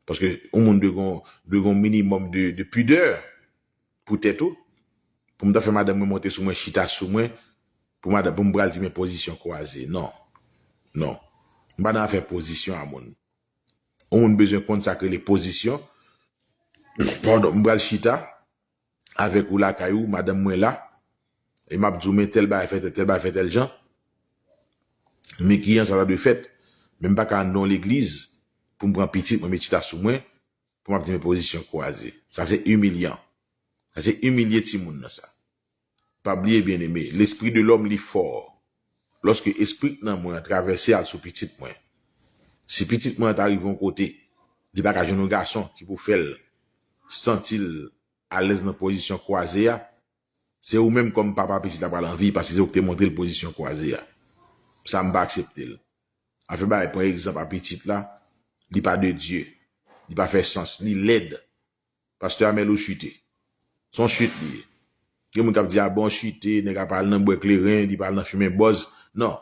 Paske yon moun dwe gon, dwe gon minimòm de, de pidè pou tèt ou. Pou m ta fè madanm mwen monte sou mwen, chita sou mwen, pou madanm, pou m pral di men pozisyon kwaze. Non. Non. M pa nan afè pozisyon a moun. Yon moun bezwen konn sa k rele pozisyon. Padon, m pral chita avèk ou lakay ou, madanm mwen la, e m ap di w, men tèl bagay fè tèl, tèl bagay fè tèl jan. Men kijan sa ta dwe fèt. Men m pa ka ann nan yon legliz pou m pran pitit mwen met chita sou mwen, pou m ap di men pozisyon kwaze. Sa se imilyan. Sa se imilye timoun nan sa. Pa bliye, byeneme, lespri de lòm li fò. Lòske espri k nan mwen an travèse al sou pitit mwen, si pitit mwen an ta rive yon kote, li pa ka jwenn yon gason ki pou fè l santi l alèz nan pozisyon kwaze a, se ou menm kòm papa pitit la pral anvi, paske se ou ki te montre l pozisyon kwaze a. Sa m pa aksepte l. Afè bagay pran egzanp a pitit la, li pa de Dye. Li pa fè sans, li lèd. Pastè Amèl ou chite. Se yon chit li ye. Gen moun k ap di, a bon, chite, nèg ap al nan bwè kleren, li pa al nan fimen bòz. Non.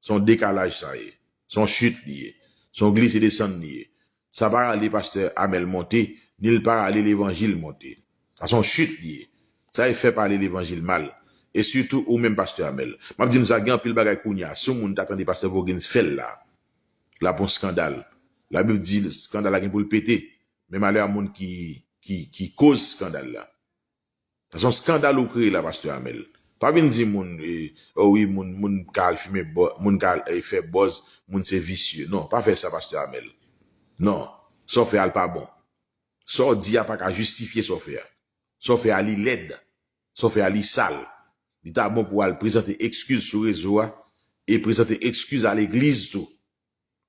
Se yon dekalaj sa ye. Se yon chit li ye. Se yon glise desann li ye. Sa pa rale pastè Amèl monte, ni l pa rale levanjil monte. Sa se yon chit li ye. Sa e fè pale levanjil mal. E sitou ou menm pastè Amèl. M ap di nou sa, gen anpil bagay kounye a. Si yon moun ta tande pastè Voguens fè l la, l ap yon skandal. Labib di skandal la gen pou l pete. Men malè a moun ki, ki, ki koz skandal la. Sa se yon skandal ou kreye la, pastè Amèl. Pa vin di moun, eh, oh wi, moun, moun ka al fimen bò-, moun ka al, eh, fè bòz, moun se visye. Non, pa fè sa, pastè Amèl. Non, sa w fè a l pa bon. Sa w di a pa ka jistifye sa w fè a. Sa w fè a li lèd. Sa w fè a li sal. Li ta bon pou w al prezante ekskiz sou rezo a e prezante ekskiz a legliz tou.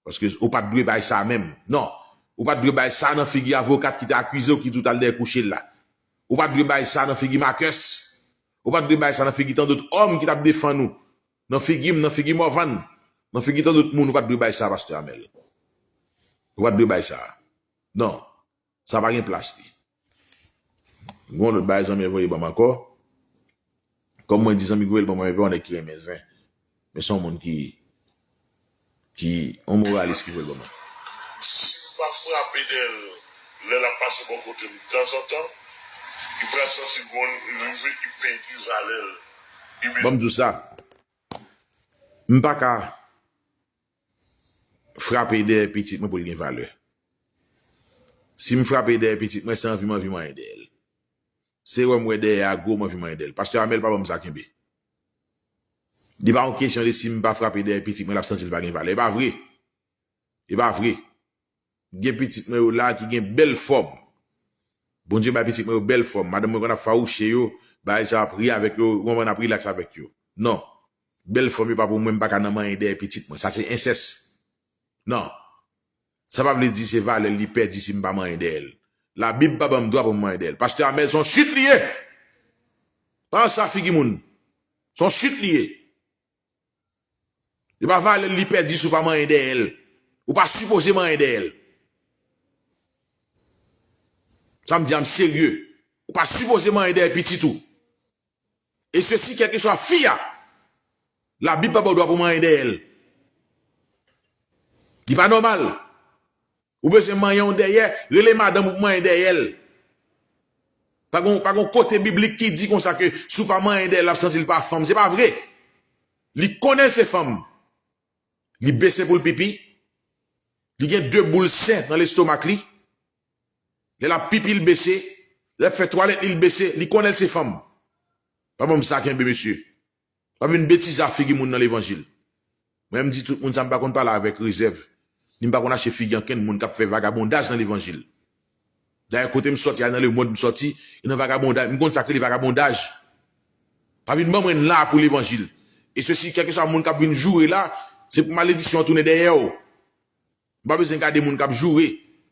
Paske ou pa t dwe bay sa menm. Non. Ou pa t dwe bay sa nan figi avokat ki te akize w, ki di w t al dèyè kouche l la. Ou pa t dwe bay sa nan figi Marcus. Ou pa t dwe bay sa nan figi tant dòt òm ki t ap defann ou. Nan figi m, nan figi Morvan, nan figi tant dòt moun, ou pa t dwe bay sa, pastè Amèl. Ou pa t dwe bay sa. Non. Sa pa gen plas li. Gen yon lòt bagay zanmi an voye ban m ankò. Kòm mwen di zanmi k voye l ban mwen, e pa yon nèg ki renmen zen. Men se yon moun ki, ki, yon moralis ki voye l ban mwen. Si m pa frape dèyè l lè l ap pase bò kote m tanzantan, li pral santi l gon rive, li pèdi valè l. Li Ban m di w sa, m pa ka frape dèyè pitit mwen pou l gen valè. Si m frape dèyè pitit mwen, se anvi m anvi manyen dèyè l. Se wè m wè dèyè a gwo, m anvi manyen dèyè l. Pastè Amèl pa ban m sa kenbe. Li pa yon kesyon de si m pa frape dèyè pitit mwen, l ap santi l pa gen valè. E pa vre. E pa vre. Gen pitit mwen yo la ki gen bèl fòm. Bondye bay pitit mwen yo bèl fòm. Madanm mwen konn ap fawouche yo, bagay sa ap ri avèk yo, ou konprann, ap rilaks avèk yo. Non. Bèl fòm yo pa pou mwen, m pa ka nan manyen dèyè pitit mwen. Sa se ensès. Non. Sa pa vle di se valè l li pèdi si m pa manyen dèyè l. Labib pa ban m dwa pou m manyen dèyè l. Pastè Amèl se yon chit li ye. Pa sa figi moun. Se yon chit li ye. E pa valè l li pèdi si w pa manyen dèyè l. Ou pa sipoze manyen dèyè l. Sa m di a, m serye. Ou pa sipoze manyen dèyè pitit ou. E sesi, kèlkeswa fi a, Labib pa ba w dwa pou manyen dèyè l. Li pa nòmal. Ou bezwen manyen yon dèyè, rele madanm ou pou manyen dèyè l. Pa gon, pa gon kote biblik ki di konsa ke si w pa manyen dèyè l, l ap santi l pa fanm. Se pa vre. Li konnen l se fanm. Li bese pou l pipi. Li gen de boul sen nan lestomak li. Lè l ap pipi, l bese. Lè l ap fè twalèt li, l bese. Li konnen l se fanm. Pa ban m sa kenbe, mesye. Pa vin betize ak figi moun nan levanjil. Mwen, m di tout moun sa, m pa konn pale avèk rezèv. Ni m pa konn achte figi ankenn moun k ap fè vagabondaj nan levanjil. Dayè, kote m sòti a, nan lemonn m sòti, e nan vagabondaj. M konn sa k rele vagabondaj. Pa vin ban mwen la pou levanjil. E sesi, kèlkeswa moun k ap vin joure la, se pou malediksyon an tounen dèyè w. M pa bezwen gade moun k ap joure.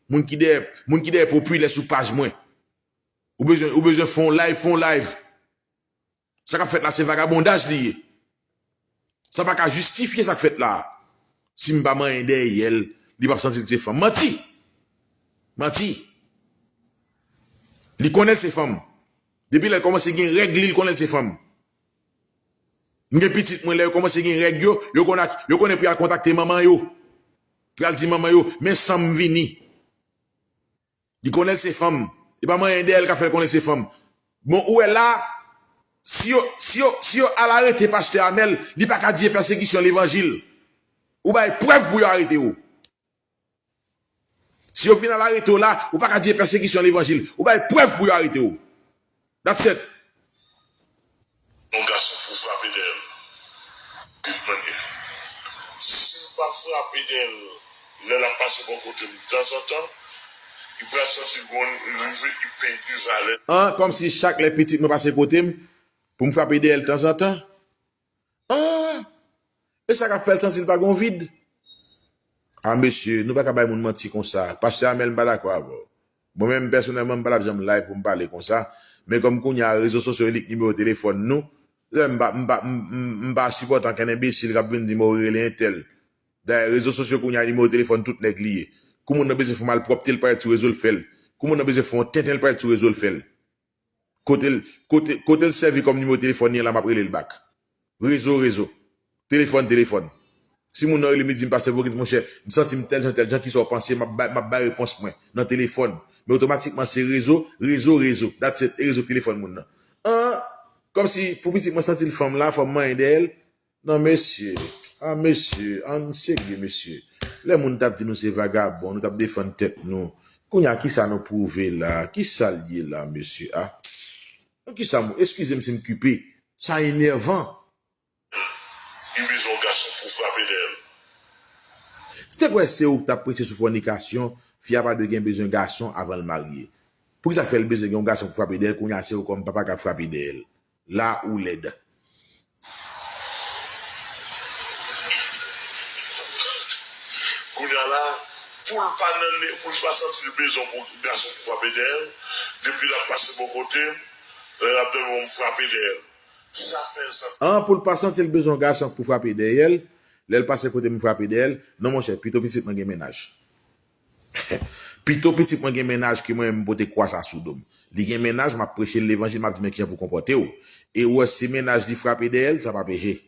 Moun ki dèyè, moun ki dèyè popilè sou paj mwen. Ou bezwen, ou bezwen fè yon live, fè yon live. Sa k ap fèt la, se vagabondaj li ye. Sa pa ka jistifye sa k fèt la. Si m pa manyen dèyè l, li p ap santi l se fanm. Manti! Manti! Li konnen l se fanm. Depi lè l kòmanse gen règ li, l konnen l se fanm. M gen pitit mwen, lè yo kòmanse gen règ yo, yo konn ak, yo konnen pou y al kontakte manman yo. Pou y al di manman yo, men san m vini. Li konnen l se fanm. E pa manyen dèyè l k ap fè l konnen l se fanm. Bon, ou wè la, si yo, si yo, si yo al arete pastè Amèl, li pa ka di e pèsekisyon levanjil. Ou bay prèv pou yo arete w. Si yo fin al arete w la, ou pa ka di e pèsekisyon levanjil. Ou bay prèv pou yo arete w. That's it. Yon gason pou frape dèyè l. Tout mannye. Si m pa frape dèyè l, lè l ap pase bò kote m tanzantan, li pral santi l gon rive, li pèdi valè. An, kòmsi chak lè pitit mwen pase kote m, pou m frape dèyè l tanzantan? An, e sa k ap fè l santi l pa gon vid? A, mesye, nou pa ka bay moun manti konsa. Pastè Amèl, m pa dakò avè w. Mwen menm, pèsonèlman, m pa t ap janm live pou m pale konsa. Men kòm kounye a, rezo sosyo e lik nimewo telefòn nou, m pa, m pa, m, m, m pa sipòte ankenn enbesil k ap vin di m, o, rele entèl. Dayè, rezo sosyo kounye a, nimewo telefòn tout nèg li ye. Kou moun nan bezwen fè malpwòpte, l parèt sou rezo, l fè l. Kou moun nan bezwen fè yon tenten, l parèt sou rezo, l fè l. Kote l, kote, kote l sèvi kòm nimewo telefòn li an la, m ap rele l bak. Rezo, rezo. Telefòn, telefòn. Si moun nan rele m, li di m, "Pastè Vogins, monchè, m santi m tèl jan, tèl jan, kisa w panse?" M ap bay, m ap bay repons mwen nan telefòn. Men otomatikman, se rezo, rezo, rezo. That's it. E rezo telefòn moun nan. An, kòmsi pou pitit mwen santi l fanm la, fò m manyen dèyè l. Non, mesye. A, mesye. Ann serye, mesye. Lè moun t ap di nou se vagabon, nou t ap defann tèt nou. Kounye a, kisa nou pwouve la? Kisa l ye la, mesye? A. Non, kisa m, eskize m si m kipe. Sa enèvan. Li bezwen yon gason pou frape dèyè l. Si te kwè se ou k t ap preche sou fònikasyon, fi a pa dwe gen bezwen gason avan l marye. Poukisa k fè l bezwen gen yon gason pou frape dèyè l, kounye a se ou kòm papa k ap frape dèyè l? La ou lèd. Kounye a la, pou l pa nan ne, pou l pa santi l bezwen pou gason pou frape dèyè l, depi l ap pase bò kote m, lè l ap dòmi, m frape dèyè l. Sa fè l santi. An, pou l pa santi l bezwen gason pou frape dèyè l, lè l pase kote m frape dèyè l, non, monchè, pito pitit mwen gen mennaj. Pito pitit mwen gen mennaj ke mwen menm m pote kwa sa sou do m. Li gen mennaj, m ap preche l levanjil, m ap di, "Men kijan pou w konpòte w." E ou wè, si mennaj li frape dèyè l, sa pa peche.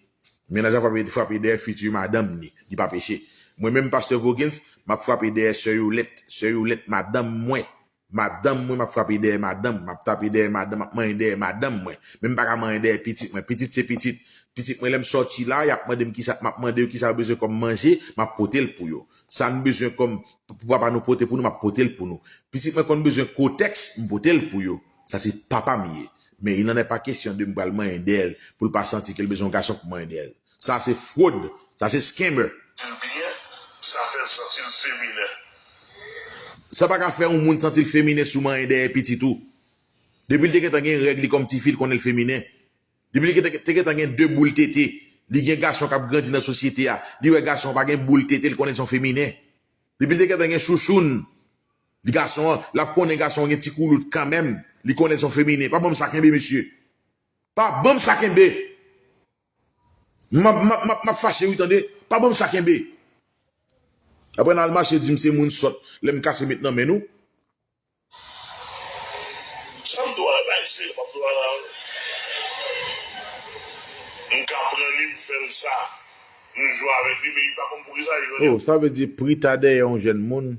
Mennaj la frape, frape dèyè fiti madanm li, li pa peche. Mwen menm, pastè Vogins, m ap frape dèyè sè Yolèt, sè Yolèt, madanm mwen. Madanm mwen, m ap frape dèyè madanm, m ap tape dèyè madanm, m ap manyen dèyè madanm mwen. Men m pa ka manyen dèyè pitit mwen. Pitit se pitit. Pitit mwen, lè m sòti la, y ap mande m kisa, m ap mande yo kisa yo bezwen kòm manje, m ap pote l pou yo. Sa n bezwen kòm pou papa nou pote pou nou, m ap pote l pou nou. Pitit mwen konn bezwen kotèks, m pote l pou yo. Sa se papa m ye. Men il n'en est pas question de m pral manyen dèyè l pou l pa santi ke l bezwen yon gason pou manyen dèyè l. Sa se fwod. Sa se scammer. Di l byen, sa fè l santi l feminen. Sa pa ka fè yon moun santi l feminen si w manyen dèyè pitit ou. Depi l te gentan gen règ li kòm tifi, l konnen l feminen. Depi li te, te gentan gen de boul tete, li gen gason k ap grandi nan sosyete a. Li wè gason an pa gen boul tete, li konnen se yon feminen. Depi li te gentan gen chouchoun, li gason an, l ap konnen gason an gen ti koulout kanmenm, li konnen se yon feminen. Pa ban m sa kenbe, mesye. Pa ban m sa kenbe. M ap, m ap, m ap, m ap fache, wi, tande. Pa ban m sa kenbe. Apre n al mache di m se moun sòt, lè m kase met nan men nou. Sa m dwe bay se, m ap dwe la. M ka pran li, m fè l sa. M jwe avèk li, men li pa konn poukisa li jwenn. Oh, sa vle di Prita dèyè yon jèn moun,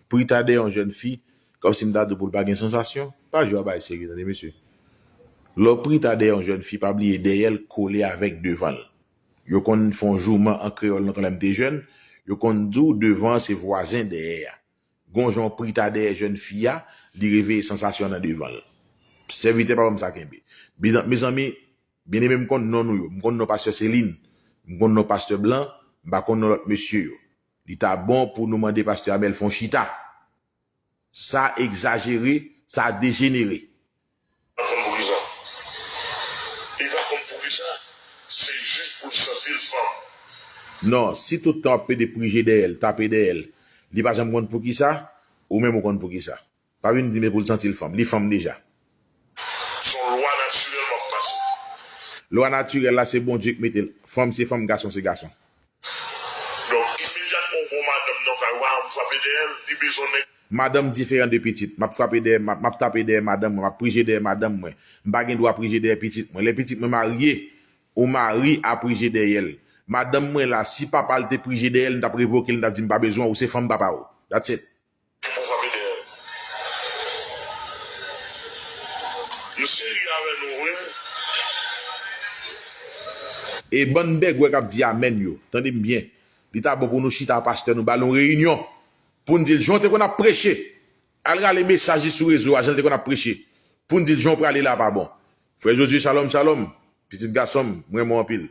Prita dèyè yon jèn fi, kòmsi m ta di w pou l pa gen sansasyon. Pa jwe a bay serye, tande, mesye. Lè w Prita dèyè yon jèn fi, pa bliye dèyè l kole avèk devan l. Yo konn fè yon jouman an kreyòl nan tan lè m te jèn, yo konn di w devan an se vwazen dèyè a. Gon jan w Prita dèyè jèn fi a, li reveye sansasyon nan devan l. Sèvitè pa ban m sa kenbe. Mezanmi, byeneme, m konn non nou yo. M konn non pastè Selin. M konn non pastè Blan. M pa konn non lòt mesye yo. Li ta bon pou nou mande pastè Amèl fè yon chita. Sa egzajere, sa dejenere. Pa konn poukisa. Li pa konn poukisa. Se jis pou l santi l fanm. Non, si tout tan w ap pede prije dèyè l, tape dèyè l, li pa janm konn poukisa, ou menm ou konn poukisa. Pa vin di m e pou l santi l fanm. Li fanm deja. Se yon lwa natirèl m ap pase. Lwa natirèl la, se Bondye k mete l. Fanm se fanm, gason se gason. Donk, imedyatman w gen yon madanm nan kay ou a, m frape dèyè l, li bezwen nèg. Madanm diferan de pitit. M ap frape dèyè, m ap, m ap tape dèyè madanm mwen, m ap prije dèyè madanm mwen. M pa gen dwa prije dèyè pitit mwen. Lè pitit mwen marye, yon mari a prije dèyè l. Madanm mwen la, si papa l te prije dèyè l, m t ap revoke l, m t ap di, "M pa bezwen w, ou se fanm papa w." That's it. Ki pou frape dèyè. Nou serye avè nou, wi. E bann bègwè k ap di amèn yo, tande m byen. Li ta bon pou nou chita a pastè, nou ba l yon reyinyon. Pou n di l, jan w te konn ap preche. Al rale mesaj li sou rezo a, jan l te konn ap preche. Pou n di l, jan w prale la pa bon. Frè Josué, shalom, shalom. Pitit gason m, m renmen w anpil.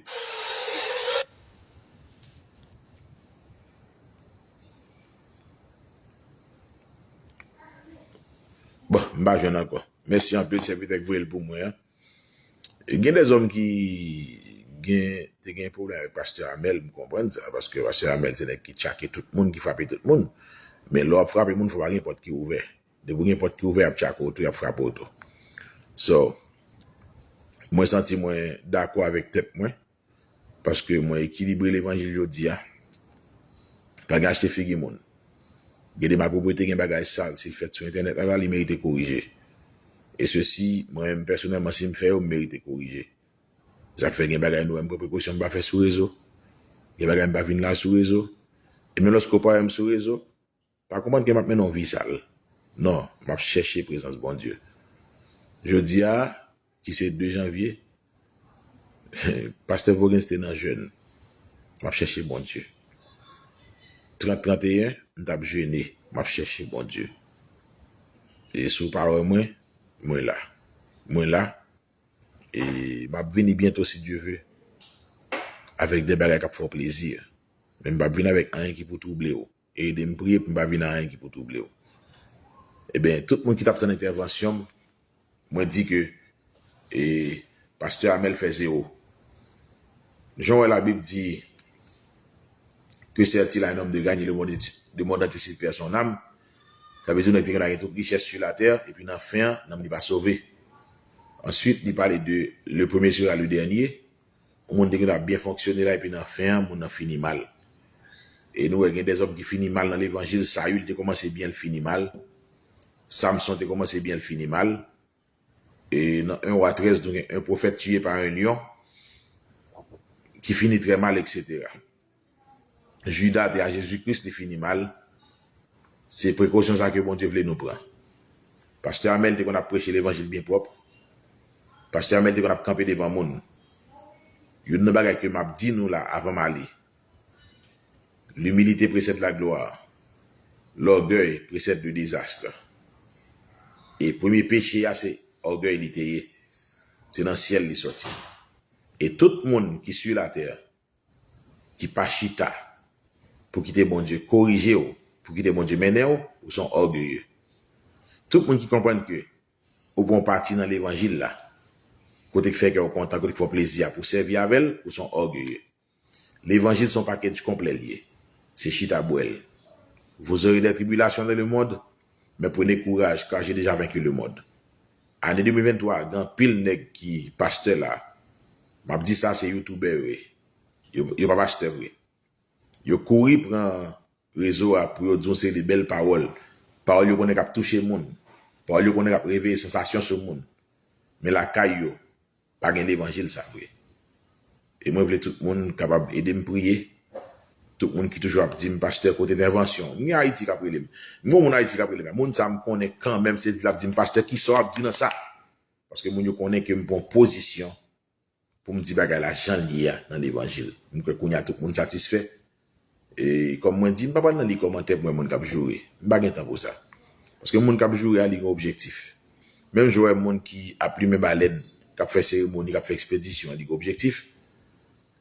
Bon, m pa jwenn ankò. Mèsi anpil, sèvitè k voye l pou mwen an. Gen dèzòm ki gen, te gen pwoblèm avèk pastè Amèl, m konprann sa, paske pastè Amèl se nèg ki tchake tout moun, ki frape tout moun. Men lè w ap frape moun, fò pa gen pòt ki ouvè. Depi w gen pòt ki ouvè, y ap tchake w tou, y ap frape w tou. So, mwen santi mwen dakò avèk tèt mwen, paske mwen ekilibre levanjil jodi a. Pa gen achte figi moun. Gen de malpwoprete, gen bagay sal, si l fèt sou entènèt la, la, li merite korije. E sesi, mwen menm pèsonèlman, si m fè yo, m merite korije. Sa k fè gen bagay nou wè m pran prekosyon m pa fè sou rezo. Gen bagay m pa vin la sou rezo. E menm lòske w pa wè m sou rezo, pa konprann ke m ap mennen yon vi sal. Non, m ap chèche prezans Bondye. Jodi a, ki se de janvye, pastè Voguens te nan jèn. M ap chèche Bondye. Trant, trant e en, m t ap jene. M ap chèche Bondye. E si w pa wè mwen, mwen la. Mwen la. E m ap vini byento, si Dye ve, avèk de bagay k ap fè w plezi. Men m p ap vin avèk anyen ki pou twouble w. E ede m priye pou m pa vin a anyen ki pou twouble w. Ebyen, tout moun ki t ap tann entèvansyon m, mwen di ke, e, pastè Amel fè zewo. Jan w wè Labib di, que sert-il à un homme de gagner le monde enti- le monde entier s'il perd son âme? Sa vle di, nèg te gen la gen tout richès sur la terre, epi nan fen an, nanm li pa sove. Answit, li pale de le premier sera le dernier. Yon moun te gen dwa byen fonksyone la, epi nan fen an, moun nan fini mal. E nou wè gen dèzòm ki fini mal nan levanjil. Sayil te kòmanse byen, l fini mal. Samson te kòmanse byen, l fini mal. E nan en Wa trèz, nou gen un prophète tué par un lion qui finit très mal, et cetera. Jida te a Jezi Kris, li fini mal. Se prekosyon sa ke Bondye vle nou pran. Pastè Amel te konn ap preche levanjil byen pwòp. Pastè Amel te konn ap kanpe devan moun. Youn nan bagay ke m ap di nou la avan m ale. L'humilité précède la gloire. L'orgueil précède le désastre. E premye peche a se ògèy li te ye. Se nan syèl li sòti. E tout moun ki sur la terre ki pa chita pou kite Bondye korije w, pou kite Bondye mennen w, ou se yon ògeye. Tout moun ki konprann ke ou pran pati nan levanjil la, kote k fè kè w kontan, kote k fè w plezi a pou w sèvi avè l, ou se yon ògeye. Levanjil se yon package konplè l ye. Se chita bwè l. Vous aurez des tribulations dans le monde, mais prenez courage, car j'ai déjà vaincu le monde. Ane de mil venntwa a, gen anpil nèg ki pastè la. M ap di sa, se youtubè yo ye. Yo, yo pa pastè vre. Yo kouri pran rezo a pou yo di yon seri de bèl pawòl. Pawòl yo konnen k ap touche moun. Pawòl yo konnen k ap reveye sansasyon sou moun. Men lakay yo, pa gen levanjil sa vre. E mwen vle tout moun kapab ede m priye. Tout moun ki toujou ap di m, "Pastè, kote entèvansyon?" M gen Ayiti k ap rele m. M gen yon moun Ayiti k ap rele m. Moun sa m konnen kanmenm, se li l ap di m, "Pastè, kisa w ap di nan sa?" Paske moun yo konnen ke m pran pozisyon pou m di bagay la jan l ye a nan levanjil. M kwè kounye a tout moun satisfè. E kòm mwen di, m pa pral nan li kòmantè pou mwen moun k ap joure. M pa gen tan pou sa. Paske moun k ap joure a, li gen objektif. Menm jan w wè moun ki ap limen balèn, k ap fè seremoni, k ap fè ekspedisyon, li gen objektif.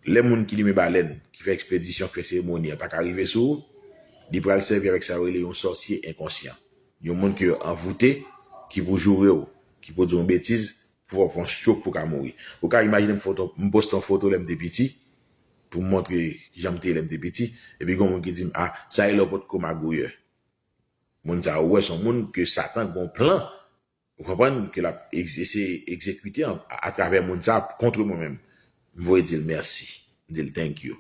Lè moun ki limen balèn, ki fè ekspedisyon, ki fè seremoni an pa ka rive sou ou, li pral sèvi avèk sa yo rele yon sòsye enkonsyan. Yon moun ke yo anvoute, ki pou joure w, ki pou di w yon betiz, pou fè w fè yon stroke pou w ka mouri. Ou ka imajine m foto, m poste yon foto lè m te piti, pou m montre kijan m te ye lè m te piti, epi gen yon moun ki di m, "A, sa e lè w potko magouyè." Moun sa a, ou wè, se yon moun ke Satan gen yon plan, ou konprann, ke l ap egz-, eseye egzekite an, a, atravè moun sa a kont mwen menm. M voye di l mèsi. M di l thank you.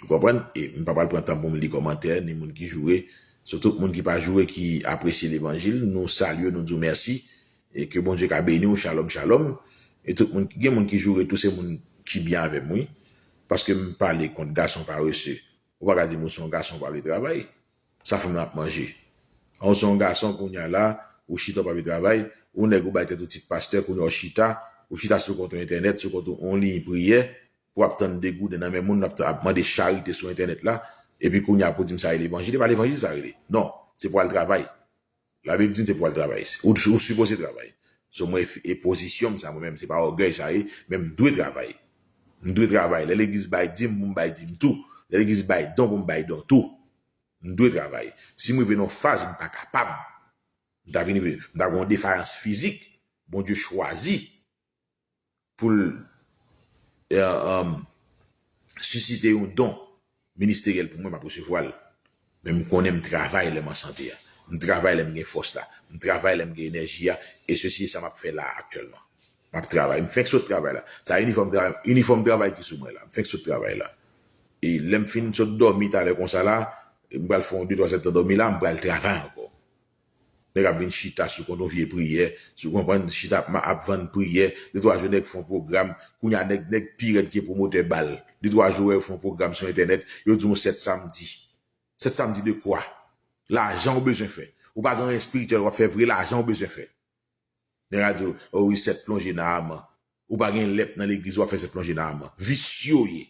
Ou konprann? E m pa pral pran tan pou m li kòmantè, ni moun ki joure. Sitou moun ki pa joure, ki apresye levanjil, nou salye, nou di w mèsi. E ke Bondye ka beni w, shalom, shalom. E tout moun, gen moun ki joure tou, se moun ki byen avè m, wi. Paske m pale kont gason parese. Ou pa ka di m ou se yon gason pa vle travay. Sa fanm nan ap manje. An, ou se yon gason kounye a la, ou chita w pa vle travay, ou nèg ou bay tèt ou tit pastè, kounye a w chita, ou chita sou kont ou entènèt, sou kont ou yon liy priyè, pou w ap tann degouden nan men moun, ap, ap mande charite sou entènèt la, epi kounye a pou di m sa e levanjil, e pa levanjil sa rele. Non, se pou w al travay. Labib di m se pou w al travay. Ou, ou sipoze travay. So mwen e, e pozisyon m sa mwen menm, se pa ògèy sa ye, men m dwe travay. M dwe travay. Lè legliz bay dim, pou m bay dim tou. Lè legliz bay don, pou m bay don tou. M dwe travay. Si m rive nan yon faz, m pa kapab. M ta vin rive, m ta gen yon defayans fizik. Bondye chwazi pou l, e, e, sisite yon don ministeryèl pou mwen, m ap resevwa l. Men m konnen m travay lè m an sante a. M travay lè m gen fòs la. M travay lè m gen enèji a. E sesi e sa m ap fè la aktyèlman. M ap travay. M fenk sot travay la. Sa inifòm travay, inifòm travay ki sou mwen la. M fenk sot travay la. E lè m fin sot dòmi talè konsa la, m pral fè yon de twa sèt tan dòmi la, m pral travay ankò. Nèg ap vin chita sou kont yon vye priyè, sou konprann, chita ap, ap vann priyè, de twa jou nèg fè yon pwogram, kounye a nèg, nèg pi rèd ke pwomotè bal. De twa jou wè yo fè yon pwogram sou entènèt, yo di w sèt samdi. Sèt samdi de kwa? Lajan ou bezwen fè. Ou pa gen anyen espirityèl w ap fè vre, lajan ou bezwen fè. Nèg a di w, o wi, sèt plonje nan aman. Ou pa gen lèp nan legliz, w ap fè sèt plonje nan aman. Visye w ye.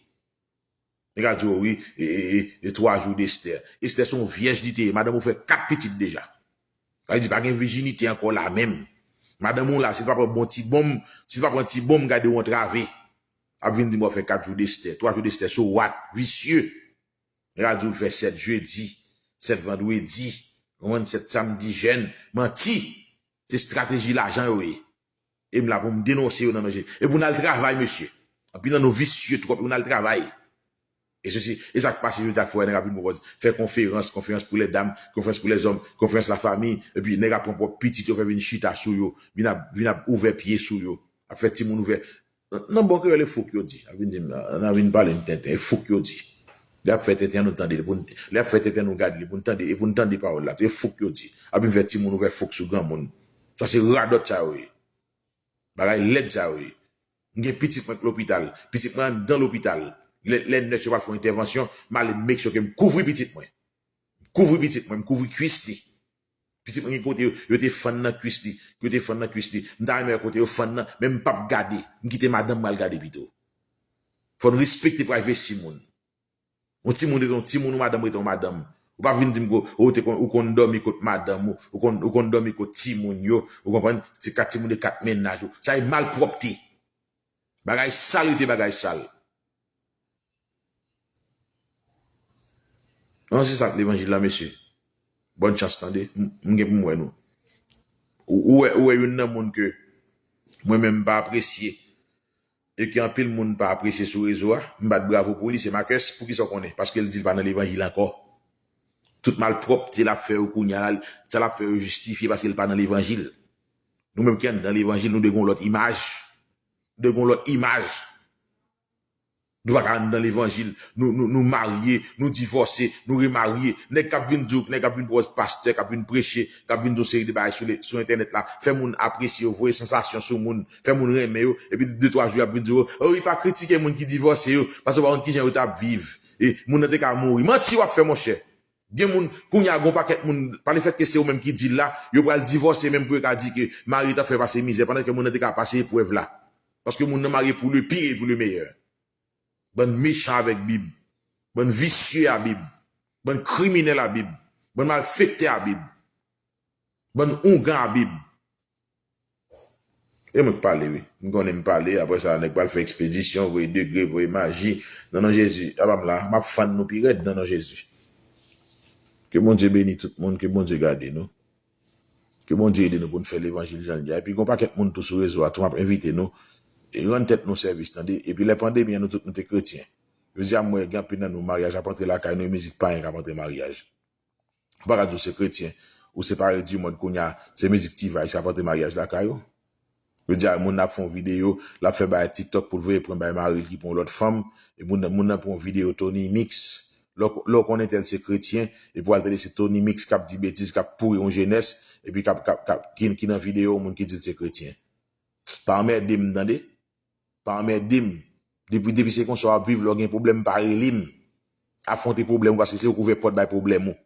Nèg a di w, wi, e, e, e, e twa jou d'Estè. Estè se yon vyèj li te ye. Madanm ou fè kat pitit deja. Sa vle di pa gen vijinite ankò la menm. Madanm ou la, si l pa pran bon ti bonm, si l pa pran ti bonm, gade w antrave. Ap vin di m w ap fè kat jou d'Estè, twa jou d'Estè, so what? Visye. Nèg a di w fè sèt jedi, sèt vandredi, konprann, sèt samdi jèn. Manti. Se estrateji lajan yo ye. E m la pou m denonse yo nan non Jezi. E pou n al travay, mesye. Anpil nan nou visye twòp, e pou n al travay. E sesi, e sa k pase jodi a k fè w wè nèg ap vin pwopòze fè konferans, konferans pou lèdam, konferans pou lèzòm, konferans lafanmi, epi nèg ap pran pwòp pitit yo fè vin chita sou yo, vin ap, vin ap ouvè pye sou yo, ap fè timoun ouvè. Nan bon kreyòl, e fouk yo di. Ap vin di m, n a vin pale m tenten, e fouk yo di. Lè ap fè tenten an, nou tande li, pou n, lè ap fè tenten an, nou gade li, pou n tande, e pou n tande pawòl la tou, e fouk yo di. Ap vin fè timoun ouvè fouk sou granmoun. Sa se radòt sa yo ye. Bagay lèd sa yo ye. M gen pitit mwen k lopital. Pitit mwen anndan lopital. Lè, lè nès yo pral fè yon entèvansyon, m ale make sure ke m kouvri pitit mwen. M kouvri pitit mwen, m kouvri kwis li. Pitit mwen gen kote yo, yo te fann nan kwis li, yo te fann nan kwis li. M ta renmen wè kote yo fann nan, men m p ap gade. M kite madanm m al gade pito. Fò n respekte prayvesi moun. Yon timoun rete yon timoun, yon madanm rete yon madanm. Ou pa vin di m ko, ou te konn, ou konn dòmi kot madanm ou, ou konn, ou konn dòmi kot timoun yo, ou konprann? Se kat timoun de kat mennaj ou. Sa e malpwòpte. Bagay sal rete bagay sal. Non, se sa k levanjil la, mesye. Bòn chans, tande. M, m gen pou m wè nou. Ou, ou wè, ou wè youn nan moun ke mwen menm m pa apresye, e ke anpil moun pa apresye sou rezo a, m bat bravo pou li, se Marcus. Poukisa w konnen? Paske l di l pa nan levanjil ankò. Tout malpwòpte l ap fè yo kounye a la, sa l ap fè yo jistifye paske l pa nan levanjil. Nou menm ki anndan levanjil, nou dwe gen yon lòt imaj. Nou dwe gen yon lòt imaj. Nou pa ka anndan levanjil, nou, nou, nou marye, nou divòse, nou remarye. Nèg k ap vin di w, nèg k ap vin pwòz pastè, k ap vin preche, k ap vin di yon seri de bagay sou le, sou entènèt la, fè moun apresye yo, voye sansasyon sou moun, fè moun renmen yo, epi de twa jou y ap vin di w, o, wi, pa kritike moun ki divòse yo, paske w pa konn kijan yo t ap viv. E moun nan te ka mouri. Manti w ap fè, monchè. Gen moun, kounye a, gon pakèt moun, pa lefètke se ou menm ki di l la, yo pral divòse menm pou yo ka di ke mari t ap fè pase mizè, pandan ke moun nan te ka pase eprèv la. Paske moun nan marye pou le pire et pou le meilleur. Bann mechan avèk Bib. Bann visye a Bib. Bann kriminèl a Bib. Bann malfektè a Bib. Bann oungan a Bib. E mwen k pale, wi. M konnen m pale, apre sa, nèg pral fè ekspedisyon, voye degre, voye maji. Nan non Jezi, apa m la, m ap fann nou pi rèd nan non Jezi. Ke Bondye beni tout moun, ke Bondye gade nou. Ke Bondye ede nou pou n fè levanjil jan l ye a. Epi gon pakèt moun tou sou rezo a tou, m ap envite nou, e rann tèt nou sèvis, tande. Epi lè pandemi an, nou tout nou te kretyen. Jodi a, m wè gen anpil nan nou, maryaj ap antre lakay nou, e mizik payen k ap antre maryaj. Ou pa ka di w se kretyen, ou separe du monde kounye a, se mizik T-Vice k ap antre maryaj lakay ou. Jodi a, moun nan ap fè yon videyo, l ap fè bagay TikTok pou l voye pran bay mari l ki pran yon lòt fanm, e moun nan, moun nan pran yon videyo Tony Mix. Lè w, lè w konnen tèl se kretyen, epi w al tande se Tony Mix k ap di betiz, k ap pouri yon jenès, epi k ap, k ap, k ap, ki, ki nan videyo, yon moun ki di l se kretyen. Pa anmède m, tande. Pa anmède m. Depi, depi se konsa w ap viv, lè w gen pwoblèm, pa rele m. Afwonte pwoblèm ou, paske se ou k ouvè pòt bay pwoblèm ou.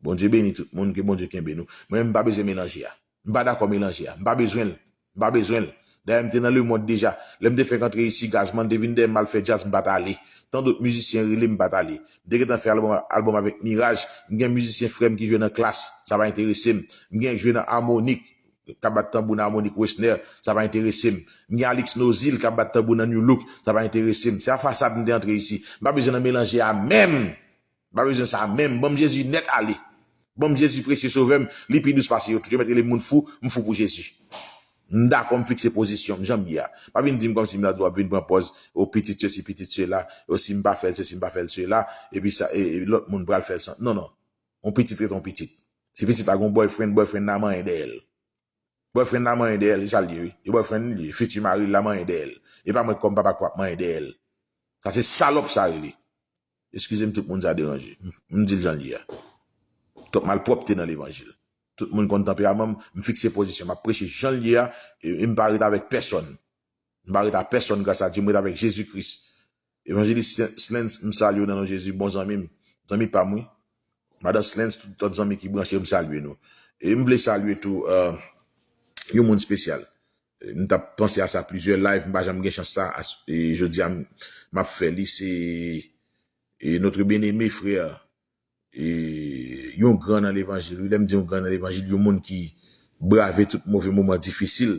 Bondye beni tout moun, ke Bondye kenbe nou. Mwen menm, m pa bezwen melanje a. M pa dakò melanje a. M pa bezwen l. M pa bezwen l. Dayè, m te nan lemonn deja. Lè m te fenk antre isi, Gazman te vin dèyè m al fè djaz, m pa t ale. Tan dòt mizisyen rele m, m pa t ale. M te gentan fè albòm, albòm avèk Miraj. M gen mizisyen frè m ki jwe nan Klass, sa pa enterese m. M gen jwe nan Harmonik, k ap bat tanbou nan Harmonik Wesner, sa pa enterese m. M gen Alix Nozil k ap bat tanbou nan New Look, sa pa enterese m. Se a fasad m te antre isi. M pa bezwen nan melanje a menm. M pa bezwen sa menm. Ban m Jezi nèt ale. Ban m Jezi presye sovè m. Li pi dous pase yo tout. Yo mèt rele m moun fou, m fou pou Jezi. M dakò m fikse pozisyon m, jan m ye a. Pa vin di m kòmsi m ta di w ap vin pran pòz, o pitit sesi, pitit sela, o si m pa fè l sesi, m pa fè l sela, epi sa, e, e lòt moun pral fè l san. Non, non. Yon pitit rete yon pitit. Si pitit la gon boyfriend, boyfriend la manyen dèyè l. Boyfriend la manyen dèyè l, e sa l ye, wi. E boyfriend li ye, fiti mari l la manyen dèyè l. E pa mwen kòm papa k p ap manyen dèyè l. Sa se salòp sa rele. Eskize m, tout moun sa deranje. M, m di l jan l ye a. Twòp malpwòpte nan levanjil. Tout moun konn tanperaman m, m fikse pozisyon. M ap preche jan l ye a, e, e m pa ret avèk pèsonn. M pa ret a pèsonn, gras a Dye, m ret avèk Jezi Kris. Evanjelis Slens, m salye w nan non Jezi, bon zanmi m. Zanmi pa m, wi. Madan Slens, tout lòt zanmi ki branche, m salye nou. E m vle salye tou, euh, yon moun espesyal. E m t ap panse a sa plizyè live, m pa janm gen chans sa, as-, e jodi a, m, m ap fè li, se, e notre bien-aimé frère, e yon gran nan levanjil, wi, lè m di yon gran nan levanjil, yon moun ki brave tout move moman difisil,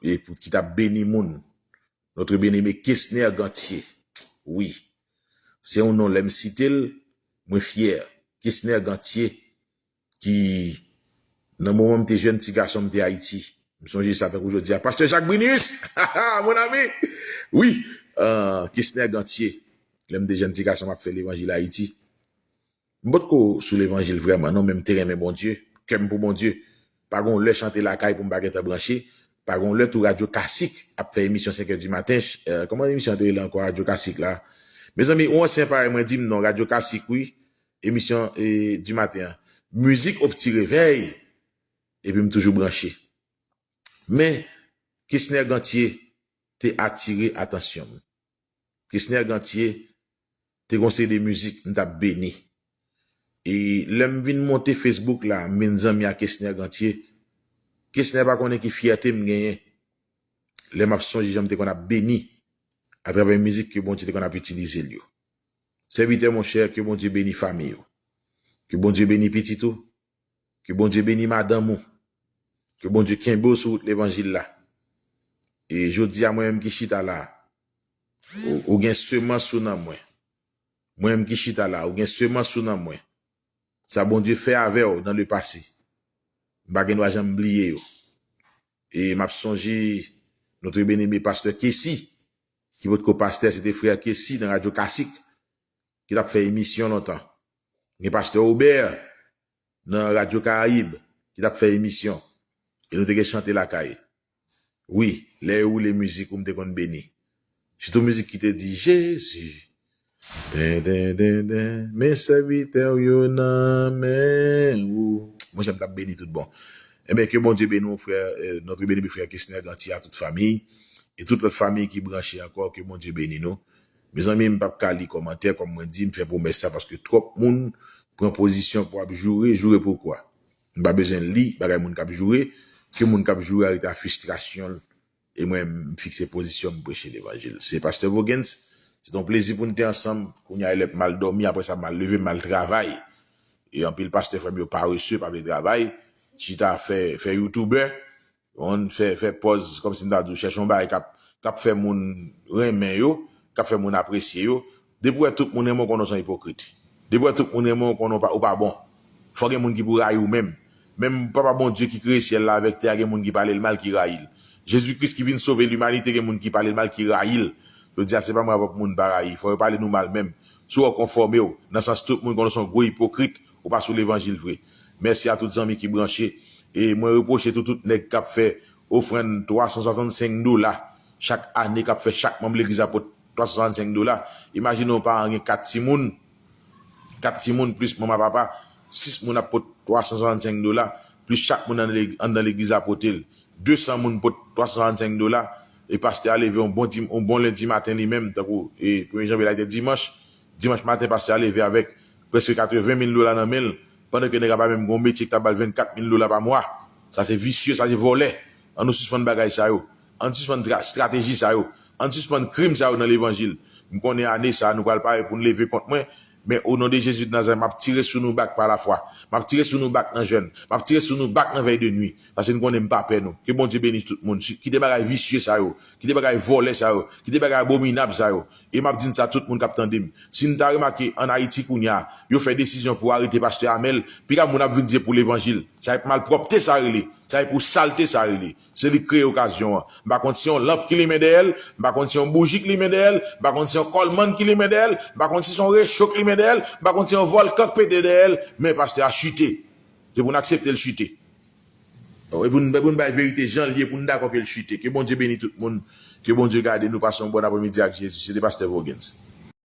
e pou, ki t ap beni moun. Notre bien-aimé Kesner Ganthier. Wi. Se yon non, lè m site l, mwen fyè. Kesner Ganthier, ki, nan moman m te jèn ti gason, m te Ayiti. M sonje sa tankou jodi a. Pastè Jacques Brinus! Mon ami! Wi, euh, Kesner Ganthier. Lè m te jèn ti gason, m ap fè levanjil Ayiti. M potko sou levanjil vrèman, non, men m te renmen Bondye. Kè m pou Bondye. Pa gen yon lè chante lakay pou m pa gentan branche. Pa gen yon lè tou radyo Kasik ap fè emisyon senkè di maten. Ch-, euh, kòman emisyon an te rele ankò, radyo Kasik la? Mezanmi, yon ansyen parèy mwen di m non, radyo Kasik, wi. Emisyon, e, di maten an. Mizik au petit réveil. Epi m toujou branche. Men, Kesner Ganthier te atire atansyon m. Kesner Ganthier te gon seri de mizik m t ap beni. E lè m vin monte Facebook la, m vin zanmi ak Kesner Ganthier. Kesner pa konnen ki fyète m genyen. Lè m ap sonje jan m te konn ap beni atravè mizik ke Bondye te konn ap itilize l yo. Sèvitè monchè, ke Bondye beni fanmi w. Ke Bondye beni pitit ou. Ke Bondye beni madanm ou. Ke Bondye kenbe w sou wout levanjil la. E jodi a, mwen menm ki chita la, ou, ou gen semans ou nan mwen. Mwen menm ki chita la, ou gen semans ou nan mwen. Sa Bondye fè avè w nan lepase, m pa gen dwa janm bliye yo. E m ap sonje notre bien-aimé pastè Kesi, ki potko pastè, se te frè Kesi nan radyo Kasik, ki t ap fè emisyon lontan. Gen pastè Obè nan radyo Karayib, ki t ap fè emisyon. E nou te gen chante lakay. Wi, lè yo woule mizik ou, m te konn beni. Sitou mizik ki te di, Jezi, den, den, den, den, men sèvitè w yo nan men ou. Monchè, m t ap beni tout bon. Enben, ke Bondye beni w, frè, euh, notre bien-aimé frè Kesner Ganthier, a tout fanmi, e tout lòt fanmi ki branche ankò, ke Bondye beni nou. Mezanmi, m p ap ka li kòmantè, kòm mwen di, m fè pwomès sa, paske twòp moun pran pozisyon pou ap joure, joure poukwa? M pa bezwen li bagay moun k ap joure, ke moun k ap joure a rete a fristrasyon l, e mwen, m fikse pozisyon m, m preche levanjil. Se pastè Voguens, se t on plezi pou n te ansanm, kounye a e lè pou m al dòmi, apre sa m al leve, m al travay. E anpil pastè frè m yo parese, pa vle travay, chita fè, fè youtubè, yon fè, fè pòz, kòmsi m ta di w, chèche yon bagay k ap, k ap fè moun renmen yo, k ap fè moun apresye yo. Depi w wè tout moun renmen w, konnen w se yon ipokrit. Depi w wè tout moun renmen w, konnen w pa, ou pa bon. Fò gen moun ki pou rayi w menm. Menm Papa Bondye ki kreye syèl la avèk tè a, gen moun ki pale l mal, ki rayi l. Jezi Kris ki vin sove limanite, gen moun ki pale l mal, ki rayi l. Jodi a, se pa mwen avè w pou moun pa rayi. Fò yo pale nou mal menm. Si w wè w konfòme w, nan sans tout moun konnen w se yon gwo ipokrit, ou pa sou levanjil vre. Mèsi a tout zanmi ki branche. E mwen repwoche tou tout nèg k ap fè ofrann twa san swasannsenk dola chak ane, k ap fè chak manm legliz ap pot twa san swasannsenk dola. Imajine w paran gen kat timoun, kat timoun plis manman papa, sis moun ap pot twa san swasannsenk dola, plis chak moun anndan leg-, anndan legliz la pote l. De san moun pot twa san swasannsenk dola, e pastè a leve yon bon dim-, yon bon lendi maten li menm, tankou, e premye janvye la te dimanch, dimanch maten pastè a leve avèk prèske katreven mil dola nan men l, pandan ke nèg la pa menm gen yon metye ki ta ba l vennkat mil dola pa mwa. Sa se visye, sa se vòlè. Ann nou sispann bagay sa yo. Ann sispann tra-, estrateji sa yo. Ann sispann krim sa yo nan levanjil. M konnen ane sa a nou pral pare pou n leve kont mwen, men o non de Jezi de Nazarèt, m ap tire sou nou bak pa lafwa. M ap tire sou nou bak nan jèn. M ap tire sou nou bak nan vèy de nwi. Paske n konnen m pa pè nou. Ke Bondye beni tout moun. Si, kite bagay visye sa yo. Kite bagay vòlè sa yo. Kite bagay abominab sa yo. E m ap di n sa tout moun k ap tande m. Si n ta remake ann Ayiti kounye a, yo fè desizyon pou arete pastè Amèl, piga moun ap vin di se pou levanjil. Sa e pou malpwòpte sa rele. Sa e pou salte sa rele. Se li k kreye okazyon an. M pa konn si se yon lanp ki limen dèyè l, m pa konn si se yon bouji k limen dèyè l, m pa konn si se yon kòlmann ki limen dèyè l, m pa konn si se yon recho k limen dèyè l, m pa konn si se yon vòlkan k pete dèyè l, men pastè a chite. Se pou n aksepte l chite. E pou n, e pou n bay verite jan l ye, pou n dakò ke l chite. Ke Bondye beni tout moun. Ke Bondye gade nou, pase yon bòn apremidi ak Jezi. Se te pastè Voguens.